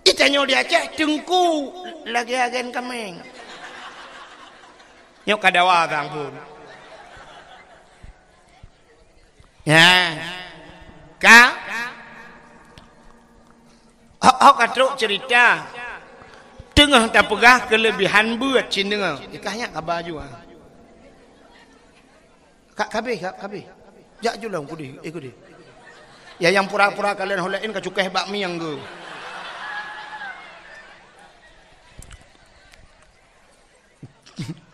Di tanyoe di Aceh teungku lagèe agen kaméng. Nyoe ka dawa sang phôn. Ya. Ka? Hok, hok ka trôk ceurita. Teungoh tapeugah keuleubihan beuet cit deungoe. Ikah nyak kaba ju, ah. Ka, ka habéh, ka, ka habéh. Jak ju lom kudeh, eh, kudeh. Ya, nyang pura-pura kalon ho laén ka cukéh bak mieng geuh.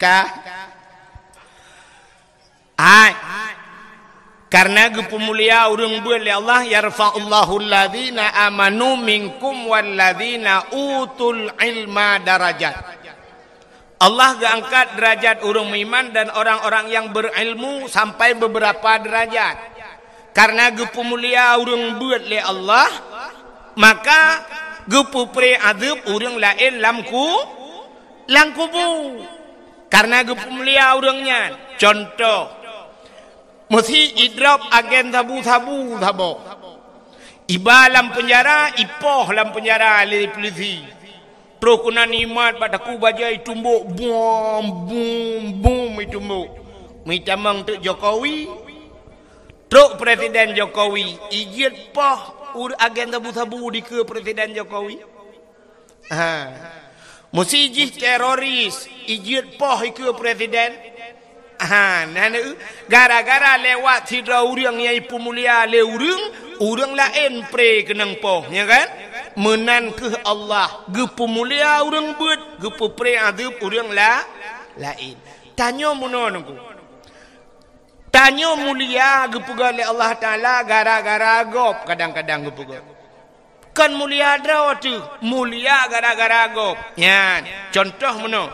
Ka? Hai. Karena geupeumulia ureueng beuet lé Allah, "Yarfa'ullahu alladzina amanu minkum walladzina utul ilma darajat." Allah geuangkat deurajat ureueng meuiman dan orang-orang yang berilmu sampai beberapa derajat. Karena geupeumulia ureueng beuet lé Allah, maka geupeupré azeueb ureueng laén lam ku-, lam kubu. Karena geupeumulia ureueng nyan. Contoh, meusi idrop agen sabu-sabu saboh. Iba lam peunjara, ipoh lam peunjara lé peulisi. Troh keunan imat bak takue bajèe itumbok, bum, bum, bum itumbok. Meutamong teuk Jokowi, trok Presiden Jokowi, ijeuet poh ur-, agen sabu-sabu dikeue Presiden Jokowi. Ha. Meusi jih teroris, ijeuet poh ikeue Presiden. Ha, na, na, gara-gara lewat sidroe ureueng nyang ipeumulia lé ureueng, ureueng laén pré keunong poh, nya kan? Meunan kheueh Allah geupeumulia ureueng beuet, geupeupré azeueb ureueng la-, laén. Tanyoe meunoe Teungku. Tanyoe mulia geupeugah lé Allah Taala gara-gara gob, kadang-kadang geupeugah. Kon mulia droe teuh, mulia gara-gara gob. Nyan, contoh meunoe.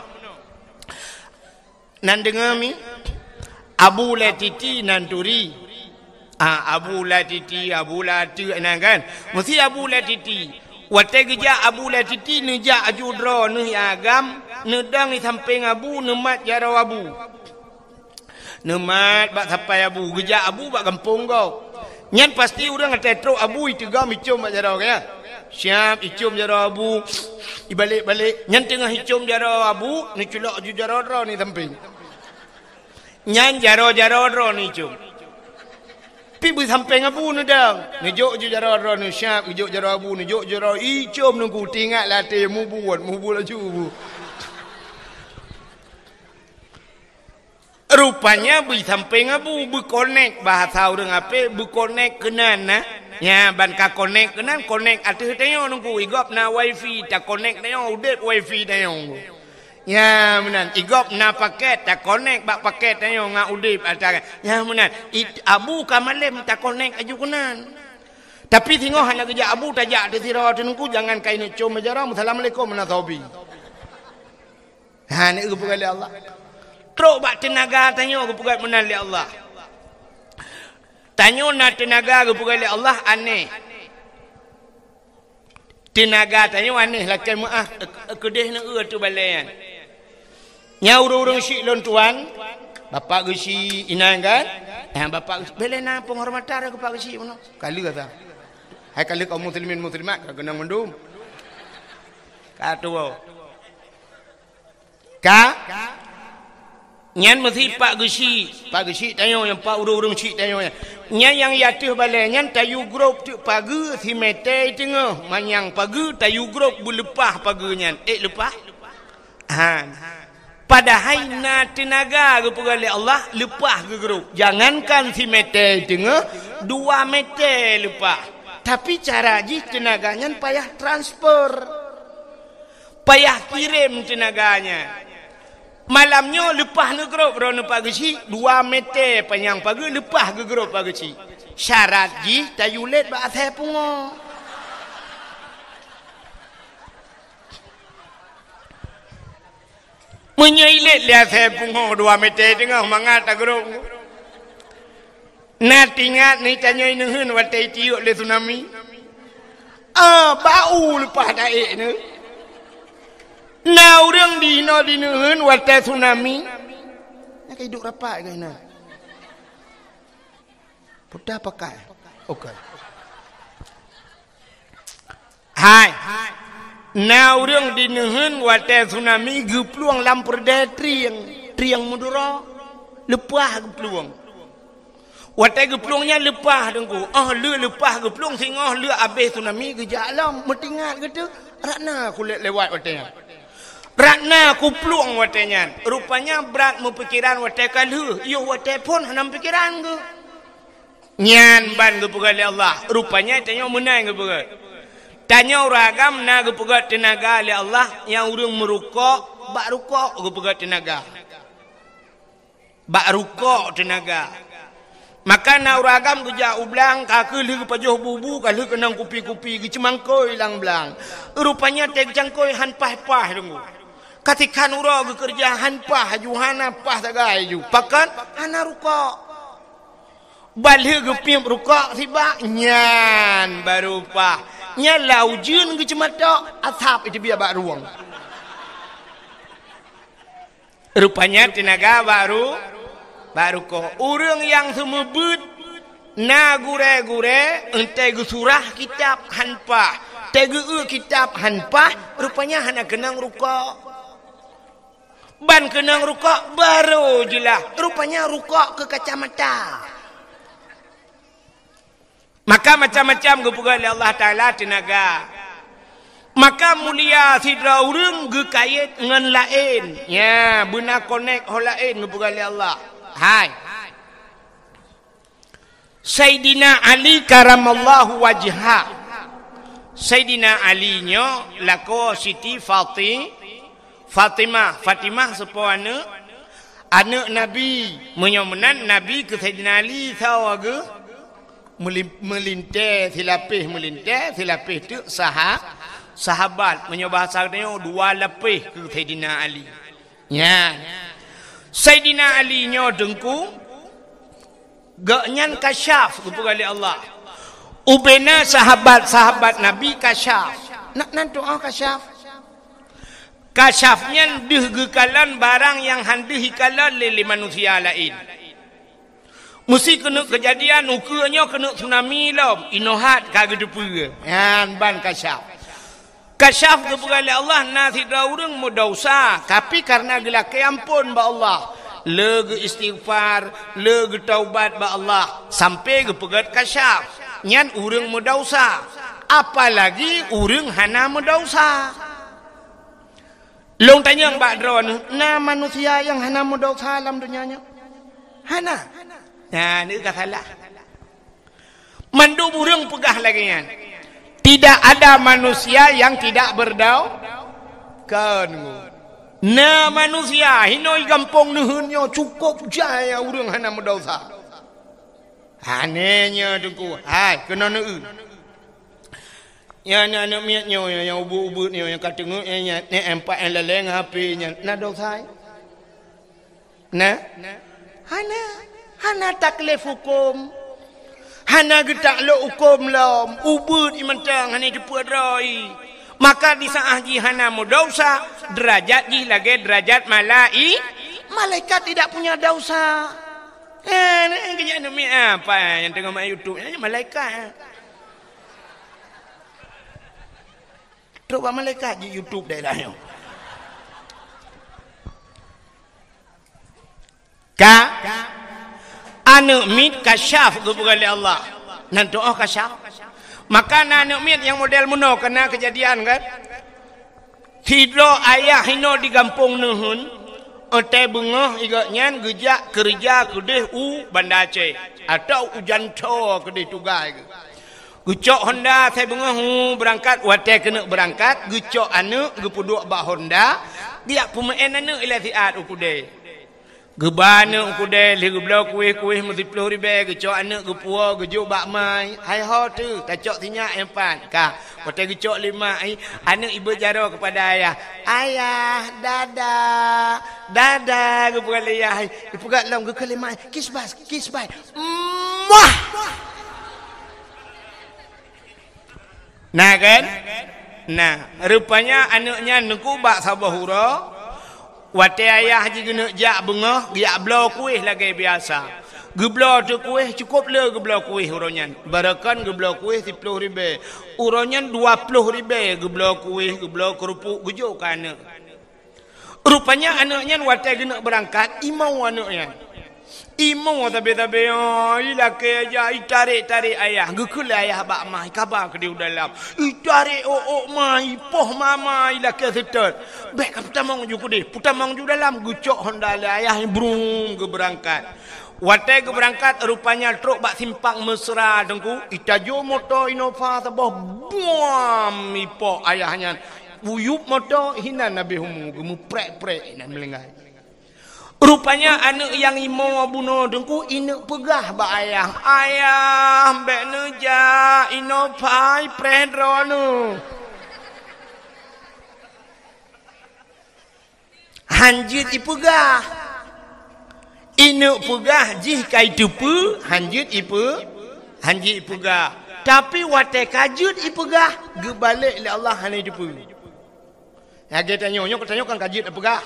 Nan deungoe mi, Abu Latiti nan turi. Ah, Abu Latiti, Abu Lateuk nan kan. Meusi Abu Latiti. Watèe geujak Abu Latiti neujak aju droeneuh agam, neudong di sampéng Abu, neumat jaroe Abu. Neumat bak sapai Abu, geujak Abu bak gampông gob. Nyan pasti ureueng watèe trok Abu iteugom icôm bak jaroe, ya. Siap icôm jaroe Abu, ibalek-balek. Nyan teungoh icôm jaroe Abu, neuculok aju jaroe droeneuh sampéng. Nyan jaroe-jaroe droeneuh icôm. Pi beusampéng Abu neudong. Neujok aju jaroe droeneuh siap, geujok jaroe Abu, neujok jaroe icôm Teungku, teuingat lam até mubuet, mubuet laju Abu. Rupanya beusampéng Abu, beukonek bahasa ureueng apé, beukonek keunan na. Nya, ban ka konek keunan, konek ateueh tanyoe Teungku, i gob na wifi, takonek tanyoe, udép wifi tanyoe. Nyan meunan, i gob na paket, takonek bak paket tanyoe ngon udeb atra. Nyan meunan, it-, abu ka malem takonek aju keunan. Tapi singoh hana geujak abu, tajak di sidroe teungku, jangan kaineuk com meujara, "Assalamualaikum, meunan sobi." Ha, ni geupeugah lé Allah. Trok bak teunaga tanyoe geupeugah meunan lé Allah. Tanyoe na teunaga geupeugah lé Allah aneh. Teunaga tanyoe aneh lakée meuáh, keudeh neueu ateueh balée nyan. Nyan ureuëng-ureuëng syik lôn tuan, bapak geusyik inan kan? Ha, bapak geusyik, bèk lé na penghormatan keu pak geusyik bunoe. Ka lheueh asa. Hai ka lheueh kaum muslimin muslimat ka keunong mandum. Ka tuwoe. Ka? Nyan meusi pak geusyik, pak geusyik tanyoe nyan, pak ureuëng-ureuëng syik tanyoe nyan. Nyan nyang i ateueh balée nyan tayue grob teuk pageue simetée teungoh, manyang pageue tayue grob beuleupah pageue nyan. Ék leupah? Han. Padahai na teunaga geupeugah lé Allah leupah geugrob. Jangankan simetée teungoh, dua metée leupah. Tapi cara jih teunaga nyan payah transfer. Payah kirém teunaga nyan. Malam nyoe leupah neugrob droeneuh pak geusyik, dua metée panyang pageue leupah geugrob pak geusyik. Syarat jih tayue lét bak asèe pungo. Meunyoe ilét lé asèe pungo dua metée teungoh mangat tagrob. Na tingat ni tanyoe neuheun watée itiuk lé tsunami? Ah, bak u leupah taék neu. Na ureuëng di inoe di neuheun watée tsunami? Na ka iduek rapat keu inan. Puta pakai. Okey. Hai. Na ureuëng di neuheun watée tsunami geuplueng lam peureudée trieng, trieng Madura. Leupah geuplueng. Watée geuplueng nyan leupah teungku. Oh, le leupah geuplueng singoh le abéh tsunami geujak lom. Meutingat geutu, Ratna kulét lewat watée nyan. Ratna kuplueng watée nyan. Rupanya brat meupikeran watée ka lheueh. Yoh watée phon hana meupikeran geuh. Nyan ban geupeugah lé Allah. Rupanya tanyoe meunan geupeugah. Tanyoe ureuëng agam na geupeugah teunaga lé Allah nyang ureuëng meurukok bak rukok geupeugah teunaga. Bak rukok teunaga. Maka na ureuëng agam geujak u blang, ka keuh lheueh geupajoh bubu, ka lheueh keunong kupi-kupi geuceumangkôi lam blang. Rupanya tée geucangkôi han paih-paih deungoe. Katikhan uroe geukeureuja han paih aju, hana paih sagai aju. Pakon? Hana rukok. Ban lheueh geupiep rukok sibak, nyan baru paih. Nyan lau jeuen geuceumatok, asab iteubiet bak rueng. Rupanya teunaga bak ru-, bak rukok. Ureuëng nyang seumeubeuet na gurée-gurée, eunteuk geusurah kitab han paih, teuk geueu kitab han paih, rupanya hana keunong rukok. Ban keunong rukok baru jeulaih, rupanya rukok keu kacamata. Maka macam-macam geupeugah lé Allah Taala teunaga. Maka mulia sidroe ureuëng geukayét ngon laén. Nya, beuna konek ho laén geupeugah lé Allah. Hai. Saidina Ali karamallahu wajha. Saidina Ali nyoe lakoe Siti Fati-, Fatimah. Fatimah soe po aneuëk? Aneuëk Nabi. Meunyoe meunan Nabi keu Saidina Ali sawa geuh? Meulim-, meulintée, silapéh meulintée, silapéh teuk saha-, sahabat. Meunyoe bahasa geutanyoe, dua lapéh keu Saidina Ali. Nyan. Saidina Ali nyoe teungku, gobnyan kasyaf geupeugah lé Allah. Ubena sahabat-sahabat Nabi kasyaf. Nak nan tu'oh kasyaf? Kasyaf nyan deuh geukalon barang nyang han deuh ikalon lé, lé manusia laén. Meusi keuneuk keujadian ukeue nyoe keuneuk tsunami lom, inoe hat ka geuteupeue. Nyan ban kasyaf. Kasyaf geupeugah lé Allah na sidroe ureuëng meudesya, tapi kareuna geulakée amphon bak Allah, le geuistighfar, le geutaubat bak Allah, sampoe geupeugét kasyaf. Nyan ureuëng meudesya, apalagi ureuëng hana meudesya. Lôn tanyong bak droeneuh, na manusia nyang hana meudesya lam donya nyoe? Hana. Nah, nyoe ka salah. Mandum ureuëng peugah lagée nyan. Tidak ada manusia yang tidak berdau-, kon. Na manusia hinoe gampông neuheun nyoe cukôp jai ureuëng hana meudesya. Hana nyoe Teungku, hai keunoe neueu. Nyan aneuk miet nyoe nyang ubeuet-ubeuet nyoe nyang ka teungeut nyan, nyan empat nyang laleng H P nyan na desya. Na? Hana, hana taklif huköm. Hana geutaklok huköm lom, ubeuet ié mantong hana teupeu droe. Maka di saát jih hana meudesya, derajat jih lagée derajat malai-, malaikat tidak punya desya. Eh, ni kejak nami apa yang tengok mak YouTube ni malaikat. Trok bak malaikat di YouTube daerah nyoe. Ka aneuk miet kasyaf geupeugah lé Allah. Nan tuoh kasyaf. Maka na aneuk miet nyang model meunoe keunan keujadian kan. Sidroe ayah hinoe di gampông neuheun, watée beungoh gobnyan geujak keureuja keudeh u Banda Aceh, atau u Jantho keudeh tugaih geuh. Geucok honda asai beungoh, hu, beurangkat, watée keuneuk beurangkat, geucok aneuk geupeuduek bak honda, geujak peumeu'en aneuk ilée siat u keudée. Geuba aneuk u keudée lheueh geubloe kueh-kueh meusiploh ribée, geucok aneuk geupuwoe geujok bak ma, hai ho teuh tacok sinyak nyan pat ka. Watée geucok lé ma, aneuk ibeuet jaroe keupada ayah, "Ayah, dada, dada," geupeugah lé ayah, geupeugah lom geukheun lé ma, "Kiss bye, kiss bye." Muah! Na kan? Na, rupanya aneuk nyan neuku bak saboh uroe, watée ayah jih geuneuk jak beungoh, geujak bloe kueh lagée biasa. Geubloe teuh kueh, cukôp le geubloe kueh uroe nyan. Barokon geubloe kueh siploh ribée. Uroe nyan dua ploh ribée geubloe kueh, geubloe keurupuk, geujok keu aneuk. Rupanya aneuk nyan watée geuneuk beurangkat, imoe aneuk nyan. Imoe sabe-sabe, oh, ilakée aja, itarek-tarek ayah, geukheun lé ayah bak ma, ikaba keudeh u dalam. Itarek ôk-ôk ma, ipoh mama, ilakée seutôt. Bék ka peutamong ju keudeh, peutamong ju dalam, geucok honda lé ayah, brum, geubeurangkat. Watée geubeurangkat, rupanya trok bak simpang Mesra, Teungku, itajo moto Innova saboh, buam, ipoh ayah nyan. Buyup moto hinan Nabi Humu geumeuprek-prek hinan meulinggai. Rupanya aneuk nyang imoe bunoe Teungku ineuk peugah bak ayah, "Ayah, bék neujak, Innova ipreh droeneuh." Han jeuet ipeugah. Ineuk peugah jih ka iteupeue, han jeuet ipe-, han jeuet ipeugah. Tapi watée ka jeuet ipeugah, geubalek lé Allah hana iteupeue. Lagée tanyoe, nyoe tanyoe kan ka jeuet tapeugah,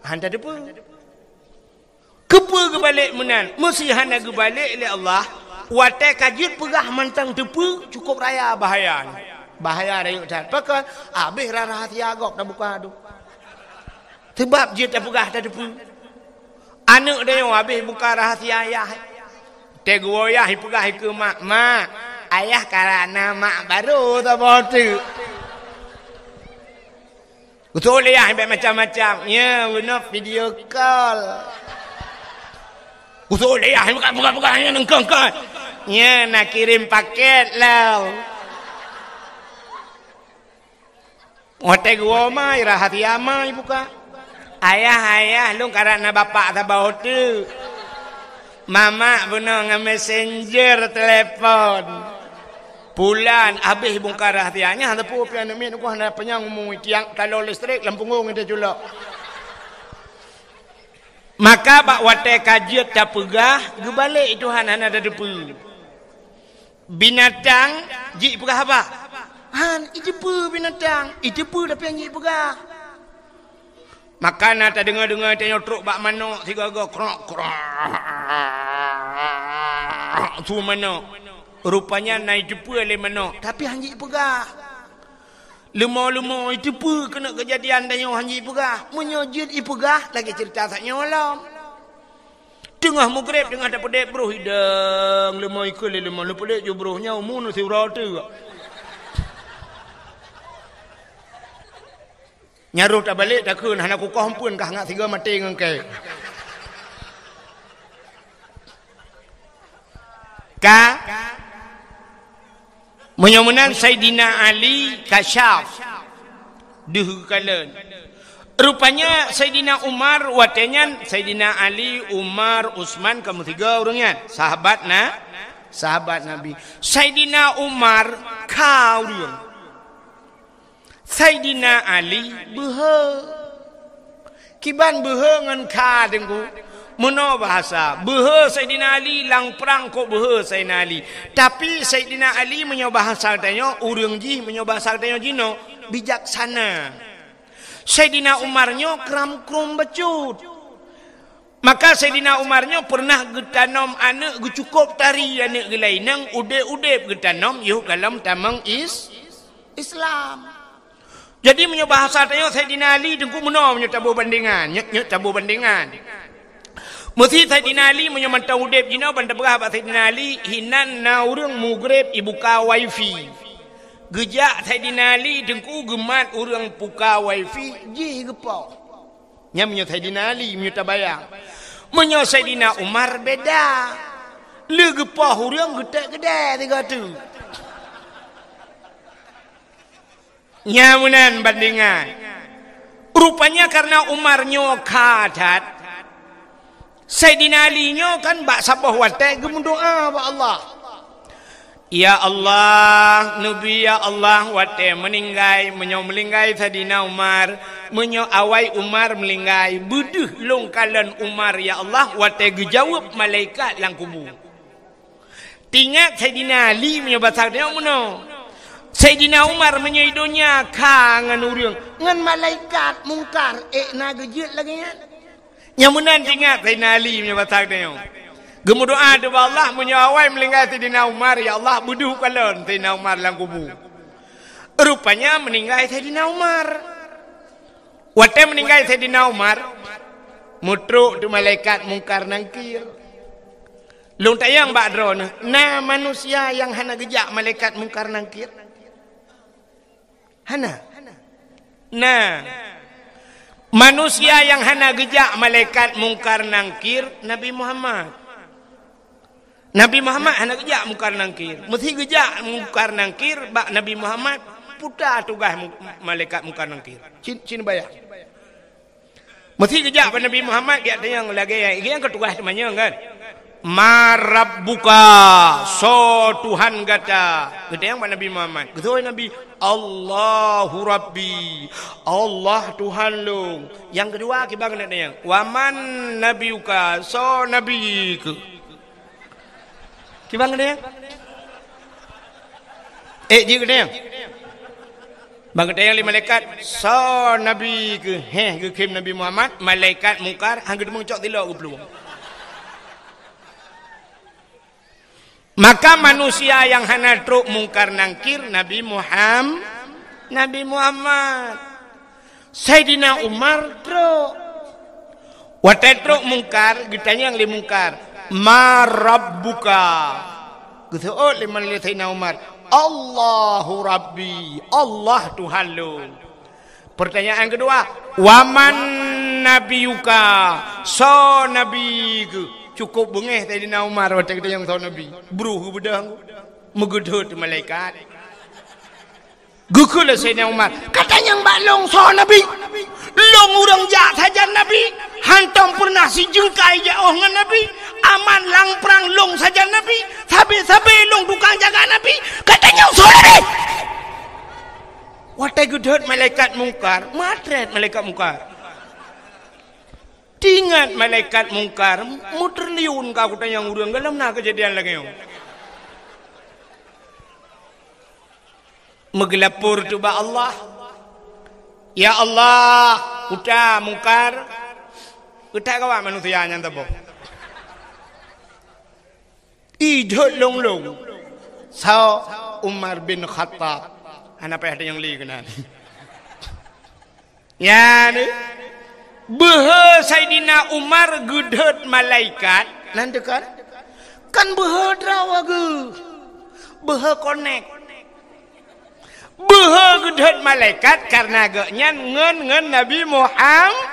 han tateupeue. Keupeue geubalek meunan? Meusé hana geubalek lé Allah, watée ka jeuet peugah mantong teupeue, cukôp raya bahaya nyan. Bahaya rayeuk that. Pakon? Abéh rahsia gob tabuka tu. Seubab jeuet tapeugah tateupeue. Aneuk tanyoe abéh buka rahsia ayah. Teuk geuwoe ayah ipeugah ikeue mak, "Mak, ayah karab na mak barô saboh teuk." Usul ayah bék macam-macam. Ya, bunoe video call. Usul ayah buka-buka-buka, ya, nengkong-kong. Ya, na kirém paket lah. Watée geuwoe ma, rahsia ma ibuka. "Ayah, ayah, lôn karab na bapak saboh teuk. Mamak bunoe ngon messenger telepon." Pulan abéh bungkar rahsia nyan, hana peue pih aneuk miet nyoe hana panyang umu tiang talo listrik lam punggong ite culok. Maka bak watée ka jeuet tapeugah, geubalek Tuhan hana tateupeue. Binatang jipeugah haba? Han, iteupeue binatang, iteupeue tapi han jipeugah. Maka na tadeungoe-deungoe tanyoe trok bak manok sigoe-goe krok, krok. Su manok. Rupanya na iteupeue lé manok, tapi han jipeugah. Leumo-leumo iteupeue keuneuk keujadian tanyoe han jipeugah. Meunyoe jeuet ipeugah, lagée ceurita sak nyoe lom. Teungoh mugreb, teungoh tapeudeb broh idong, leumo ikheun lé leumo, leupeudeb ju broh nyoe umu neusiuroe teuk. Nyan roh tabalek takheun hana kukoh eumpeuen kah ngat sigoe maté ngon kée. Ka? Meunyoe meunan Saidina Ali kasyaf deuh geukalon. Rupanya Saidina Umar watée nyan, Saidina Ali, Umar, Utsman, ka meusigoe ureuëng nyan. Sahabat na, sahabat Nabi. Saidina Umar kha ureuëng. Saidina Ali beuhe. Kiban beuhe ngon kha, Teungku? Meunoe bahasa, beuhe Saidina Ali, lam prang kok beuhe Saidina Ali. Tapi Saidina Ali meunyoe bahasa tanyoe, ureuëng jih meunyoe bahasa tanyoe jinoe, bijaksana. Saidina Umar nyoe kram-krum bacut. Maka Saidina Umar nyoe peureunah geutanom aneuëk geucukôp tari aneuëk geulainang udeb-udeb geutanom yoh galom tamong is-, Islam. Jadi meunyoe bahasa tanyoe Saidina Ali Teungku meunoe meunyoe taboh bandengan, nyek-nyek taboh bandengan. Meusi Saidina Ali meunyoe mantong udeb jinoe ban tapeugah bak Saidina Ali hinan na ureuëng mugreb ibuka wifi. Geujak Saidina Ali Teungku geumat ureuëng buka wifi jih geupoh. Nyan meunyoe Saidina Ali, meunyoe tabayang. Meunyoe Saidina Umar beda. Le geupoh ureuëng geutek keudè tiga tu. Nyan meunan bandengan. Rupanya karena Umar nyoe kha that, Saidina Ali nyoe kan bak saboh watée geumeudoá bak Allah. Ya Allah, neubi ya Allah watée meuninggai, meunyoe meuninggai Saidina Umar, meunyoe awai Umar meuninggai, beudeuh lôn kalon Umar ya Allah watée geujaweueb malaikat lam kubu. Tingat Saidina Ali meunyoe basa tanyoe meunoe. Saidina Umar meunyoe i donya kha ngon ureuëng, ngon malaikat Mungkar ék na geujeuet lagée nyan. Nyang meunan tingat Saidina Ali meunyoe basa tanyoe. Geumeudoá ubak Allah meunyoe awai meuninggai Saidina Umar, ya Allah beudeuh kalon Saidina Umar lam kubu. Rupanya meuninggai Saidina Umar. Watée meuninggai Saidina Umar, meutrok teuk malaikat Mungkar Nangkir. Lôn tanyong bak droeneuh, na manusia nyang hana geujak malaikat Mungkar Nangkir? Hana. Na. Manusia nyang hana geujak malaikat Mungkar Nangkir, Nabi Muhammad. Nabi Muhammad hana geujak Mungkar Nangkir. Meusi geujak Mungkar Nangkir bak Nabi Muhammad, peue tugaih mu-, malaikat Mungkar Nangkir. Cin, cin bayang. Meusi geujak bak Nabi Muhammad, geutanyong lagée nyan, nyan keuh tugaih teumanyong kan. "Man rabbuka, soe Tuhan gata?" Geutanyong bak Nabi Muhammad. Geutanyong Nabi, "Allahu Rabbi, Allah Tuhan lôn." Nyang keudua, kiban geutanyong, "Wa man nabiyuka, soe nabi keuh?" Kiban geutanyong? Eh, jih geutanyong. Ban geutanyong lé malaikat, "Soe nabi keuh?" Heh, geukhém Nabi Muhammad, malaikat Mungkar, han geuteumeung cok tilok geuplueng. Maka manusia nyang hana trok Mungkar Nangkir, Nabi Muham-, Nabi Muhammad. Saidina Umar trok. Watée trok Mungkar, geutanyong lé Mungkar, "Man rabbuka?" Geuseuôt lé malaikat Saidina Umar, "Allahu Rabbi, Allah Tuhan lôn." Pertanyaan keudua, "Wa man nabiyuka?" Soe nabi keuh? Cukôp beungéh Saidina Umar watée geutanyong soe nabi. Bruh geubeudôh, meugeudhôt malaikat. Geukheun lé Saidina Umar, "Katanyong bak lôn soe nabi? Lôn ureuëng jak sajan nabi, hantom peureunah sijeungkai jiôh ngon nabi, aman lam prang lôn sajan nabi, sabe-sabe lôn tukang jaga nabi, katanyong soe nabi?" Watée geudhôt malaikat Mungkar, meuatrét malaikat Mungkar. Tingat malaikat Mungkar, meutriliun ka kutanyong ureuëng, galom na keujadian lagée nyoe. Meugeulapor teuk bak Allah, "Ya Allah, uta Mungkar, uta gawat manusia nyan saboh." Idhôt lôn-lôn. Soe? Umar bin Khattab. Hana payah tanyong lé keunan. Nyan, beuhe Saidina Umar geudhôt malaikat, nan teuka. Kan beuhe droe geuh. Beuhe konek. Beuhe geudhôt malaikat karena geuhnyan ngon, ngon Nabi Muham-,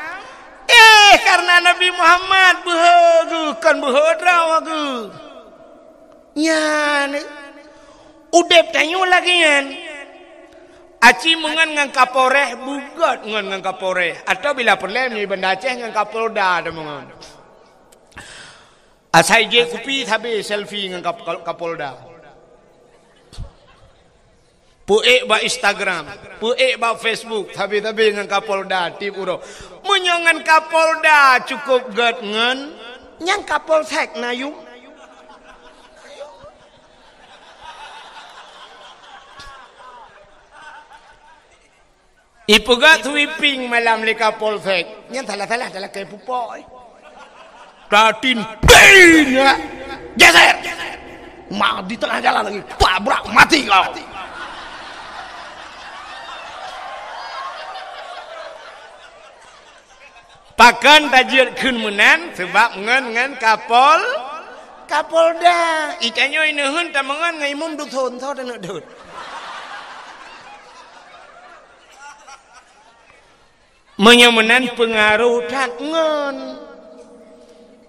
eh, karena Nabi Muhammad beuhe geuh, kon beuhe droe geuh. Nyan, udeb tanyoe lagée nyan. Aci meungon ngon Kapolres, beugét ngon ngon Kapolres. Atawa bila peureulée meunyoe Banda Aceh ngon Kapolda teuma ngon. Asai jép kupi sabe selfie ngon Kap-, Kap-, Kapolda. Peuék bak Instagram, peuék bak Facebook, sabe-sabe ngon Kapolda tiep uroe. Meunyoe ngon Kapolda cukup gét ngon, nyan Kapolsek na yum. Ipeugah sweeping malam lé Kapolsek. Nyan salah-salah talakée pupok, eh. Tatin, pin, ya. Geser. Ma di tengah jalan lagi. Tabrak, mati kau. Pakon tajeuet kheun meunan, sabab ngon, ngon Kapol-, Kapolda. Itanyoe ineuheun tameungon ngon imum dusun, soe taneuk deuet. Meunyoe meunan peungaroh that ngon.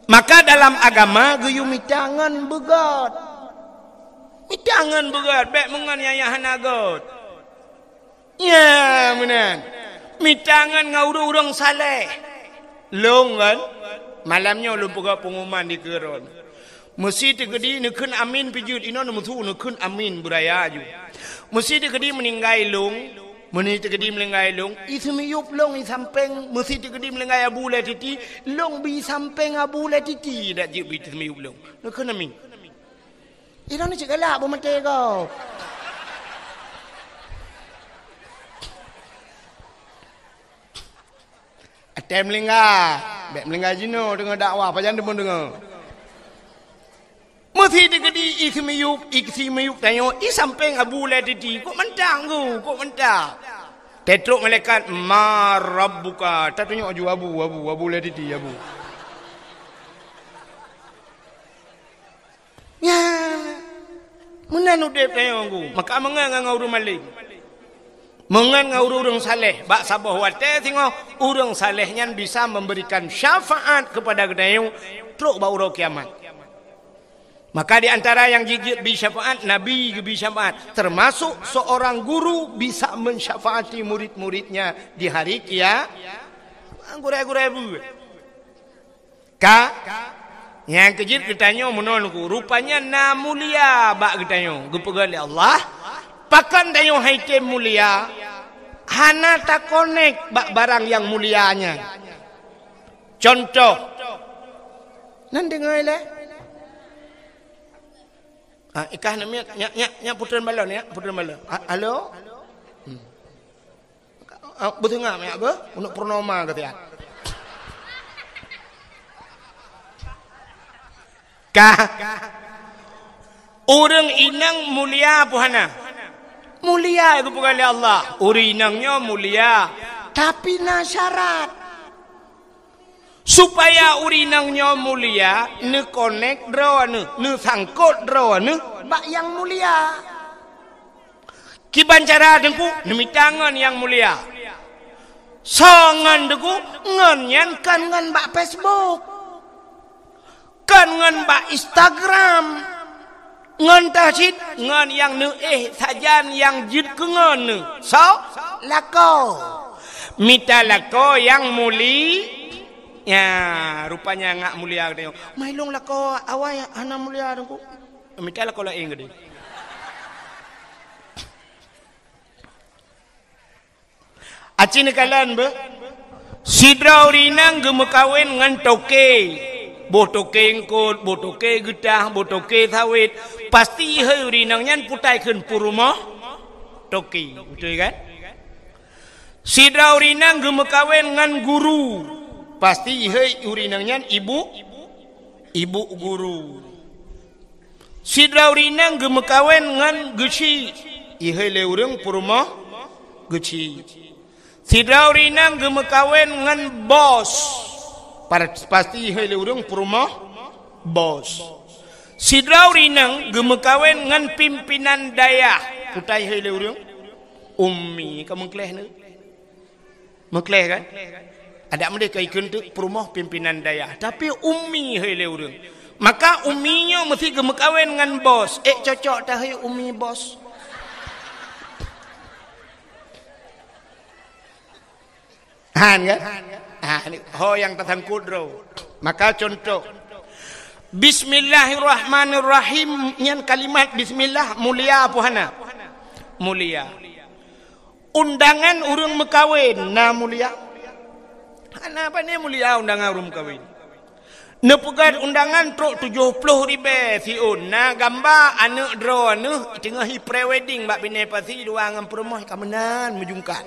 Maka dalam agama geuyue mita ngon beugét. Mita ngon beugét, bék meungon nyang, nyang hana gét. Ya, meunan. Mita ngon ngon ureuëng-ureuëng saleh. Lôn kan, malam nyoe lôn peugah pengumuman di keuron. Meusi teukeudi neukheun amin pih jeuet, inoe neumeusu neukheun amin beuraya ju. Meusi teukeudi meuninggai lôn, meusi teukeudi meuninggai lôn, i seumiyueb lôn i sampéng, meusi teukeudi meuninggai Abu Lé Titi, lôn bi sampéng Abu Lé Titi dak jeuet bi seumiyueb lôn. Neukheun amin. Inoe ni cit galak beumaté gob. Até meulingga, bék meulingga jinoe deungoe dakwah, pajan deungoe-deungoe. Meusi teukeudi i seumiyueb, i seumiyueb tanyoe, i sampéng Abu Lé Titi, kok mantang geuh, kok mantang. Teutrok malaikat, "Ma rabbuka?" Tatunyok aju Abu, Abu, Abu Lé Titi, Abu. Ya, meunan udeb tanyoe ku. Maka meungon ngon ureuëng malém. Meungon ngon ureuëng-ureuëng saleh. Bak saboh watée singoh, ureuëng saleh nyan bisa memberikan syafaat kepada geutanyoe trok bak uroe kiamat. Maka di antara nyang jijeuet bi syafaat, Nabi geubi syafaat. Termasuk seorang guru bisa mensyafaati murid-muridnya di hari kia-, gurée-gurée buet. Ka, nyang keujeuet geutanyoe meunoe Teungku, rupanya na mulia bak geutanyoe, geupeugah lé Allah, pakon tanyoe hai tem mulia, hana takonek bak barang nyang mulia nyan. Contoh, nan deungoe lé? Ah, ikah namiet, nyak, nyak, nyak putreun balon, ya, putreun balon. Ah, halo? Hmm. Ah, beuteungah, ya, beuh? Untuk purnoma kata ya. Kah? Ureuëng inong mulia apa hana? Mulia, geupeugah lé Allah. Ureuëng inong nyoe mulia. Tapi na syarat. Supaya ureuëng inong nyoe mulia, neukonek droeneuh, neusangkot droeneuh bak nyang mulia. Kiban cara Teungku, neumita ngon nyang mulia. Soe ngon Teungku, ngon nyan kon ngon bak Facebook. Kon ngon bak Instagram. Ngon teuh cit, ngon nyang neuéh sajan nyang jeuet keu ngon neuh. Soe? Lakoe. Mita lakoe nyang muli-, ya, rupanya ngak mulia geutanyoe. Mai lôn lakoe awai hana mulia Teungku. Mita lakoe laén geude. Aci neukalon beuh. Sidroe ureuëng inong geumeukawen ngon toke. Boh toke eungkot, boh toke geutah, boh toke sawét. Pasti hai ureuëng inong nyan putai kheun peurumoh toke. Beutôi kan? Sidroe ureuëng inong geumeukawen ngon guru. Pasti hai ureuëng inong nyan ibu, ibu guru. Sidroe ureuëng inong geumeukawen ngon geuchik, ihai lé ureuëng peurumoh geuchik. Sidroe ureuëng inong geumeukawen ngon bos, pa-, pasti ihai lé ureuëng peurumoh bos. Sidroe ureuëng inong geumeukawen ngon pimpinan dayah, putai ihai lé ureuëng ummi, ka meukleh neuh. Meukleh kan? Adak meudeh ka ikheun teuk peurumoh pimpinan dayah, tapi ummi hai lé ureuëng. Maka ummi nyoe meusti geumeukawen ngon bos. Ék cocok tahai ummi bos. Han kan? Ha, ni ho nyang tasangkot droe. Maka contoh, Bismillahirrahmanirrahim nyan kalimat bismillah mulia apa hana? Mulia. Undangan ureuëng meukawen na mulia? Hana, pane mulia undangan ureuëng meukawen. Neupeugét undangan trok tujoh ploh ribée siôn, na gamba aneuëk droeneueh teungoh i pre-wedding bak binéh pasi dua ngon peurumoh ka meunan meujungkat.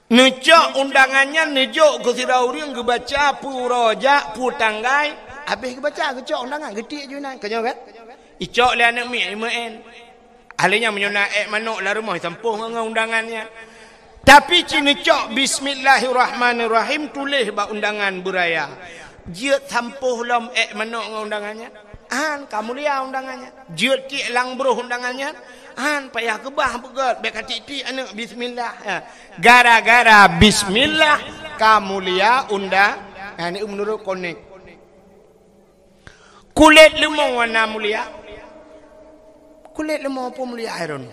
Neucok undangan nyan neujok keu sidroe ureuëng geubaca peue uroe jak, peue tanggai, habéh geubaca geucok undangan, geutiek ju nan. Ka nyoe kan? Icok lé aneuëk miet imeu'en. Ahli nyan meunyoe na ék manok lam rumoh, sampôh ngon, ngon undangan nyan. Tapi ci neucok bismillahirrahmanirrahim tuléh bak undangan beuraya. Jeuet sampôh lom ék manok ngon undangan nyan. Han, ka mulia undangan nyan. Jeuet tiek lam broh undangan nyan. Han, payah keubah beugét, bék ka tiek-tiek aneuëk bismillah. Ha. Gara-gara bismillah ka mulia undang-, ha, ni meunurot konek. Kulét leumô na mulia? Kulét leumô peue mulia hai droeneuh?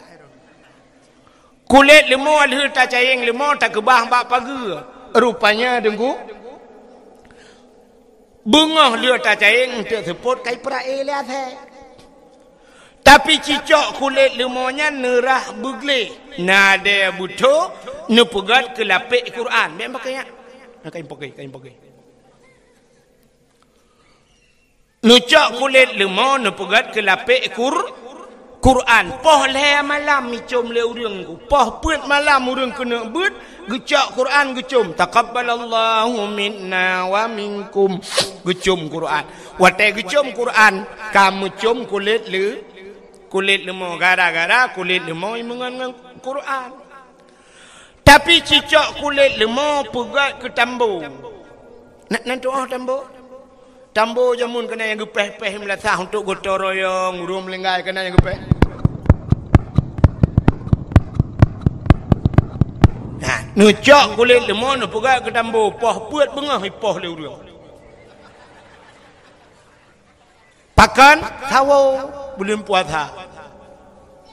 Kulét leumô lheueh tacayeng leumô takeubah bak pageue. Rupanya deungku, beungoh lheueh tacayeng eunteuk seupôt kai peuraya lé asèe. Tapi cicok kulét leumô nyan neurah beugleh, nadèe beutho, neupeugét keu lapék Quran. Bék pakèk nyan. Na kain pakèk, kain pakèk. Neucok kulét leumô neupeugét keu lapék Qur-, Quran. Poh lhèe malam icom lé ureuëng ku. Poh peuet malam ureuëng keuneuk beuet, geucok Quran geucom. Taqabbalallahu minna wa minkum. Geucom Quran. Watèe geucom Quran, ka meucom kulét leu-, kulét leumô. Gara-gara kulét leumô imeungon ngon Quran. Tapi cicok kulét leumô peugét keu tambo. Na, na tu'oh tambo? Tambo jameun keunan nyang geupéh-péh meulasah untuk gotong royong, ureuëng meuninggai keunan nyang geupéh. Nah, neucok kulét leumô neupeugét keu tambo, poh peuet beungoh ipoh lé ureuëng. Pakon? Sawoe buleuen puasa.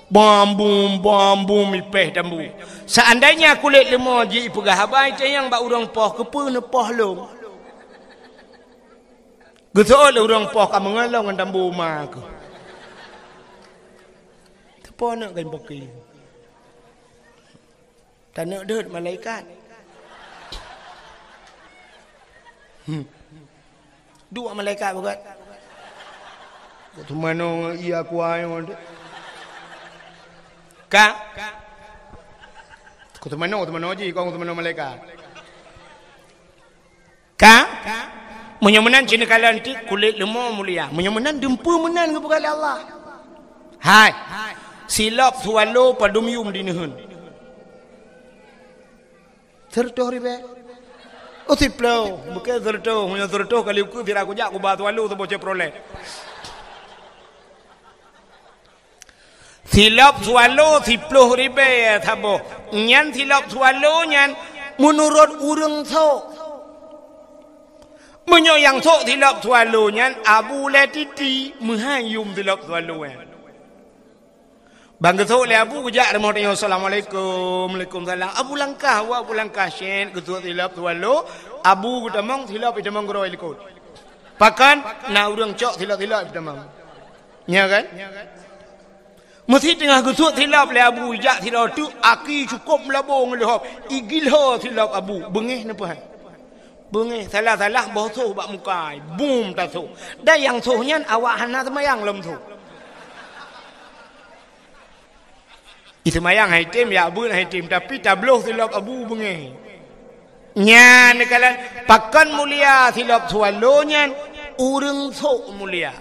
Bam bum, bam bum, ipéh tambo. Seandainya kulét leumô jih ipeugah haba itanyong bak ureuëng poh, keupeue neupoh lôn? Geuseuôt lé ureuëng poh ka meungon lôn ngon tambo ma keuh. Teupo neuk kan poki. Taneuk deuet malaikat. Hmm. Dua malaikat beugét. Kok teumanoe ngon iya kuai ngon deuek. Ka? Kok teumanoe, teumanoe jih, kok teumanoe malaikat. Ka? Meunyoe meunan cit neukalon ti kulét leumô mulia. Meunyoe meunan dumpeue meunan geupeugah lé Allah. Hai. Silop swallow padum yum di neuheun? Seureutoh ribée. Oh, siplôh. Bukon seureutoh. Meunyoe seureutoh kali ukeue sira kujak kuba swallow saboh Chevrolet. Silop swallow siplôh ribée saboh. Nyan silop swallow nyan meunurot ureuëng sôk. Meunyoe nyang sôk silop swallow nyan Abu lé titi, meuhai yum silop swallow nyan. Ban geusôk lé Abu geujak rumoh tanyoe, "Assalamualaikum." "Waalaikumsalam." Abu langkah, awak Abu langkah, syét, geusôk silop swallow, Abu geutamong, silop itamong keudroe likot. Pakon? Na ureuëng cok silop-silop itamong. Nya kan? Meusi teungoh geusôk silop lé Abu, jak sidroe teuk, aki cukôp meulabô ngon leuhob, igilho silop Abu, beungéh neupeuhai. Beungéh, salah-salah boh soh bak muka, bum tasôh. Dan nyang soh nyan awak hana seumayang lom soh. Iseumayang hai tem, jak beuet hai tem, tapi tabloh silop Abu beungéh. Nyan neukalon, pakon mulia silop swallow nyan, ureuëng sôk mulia.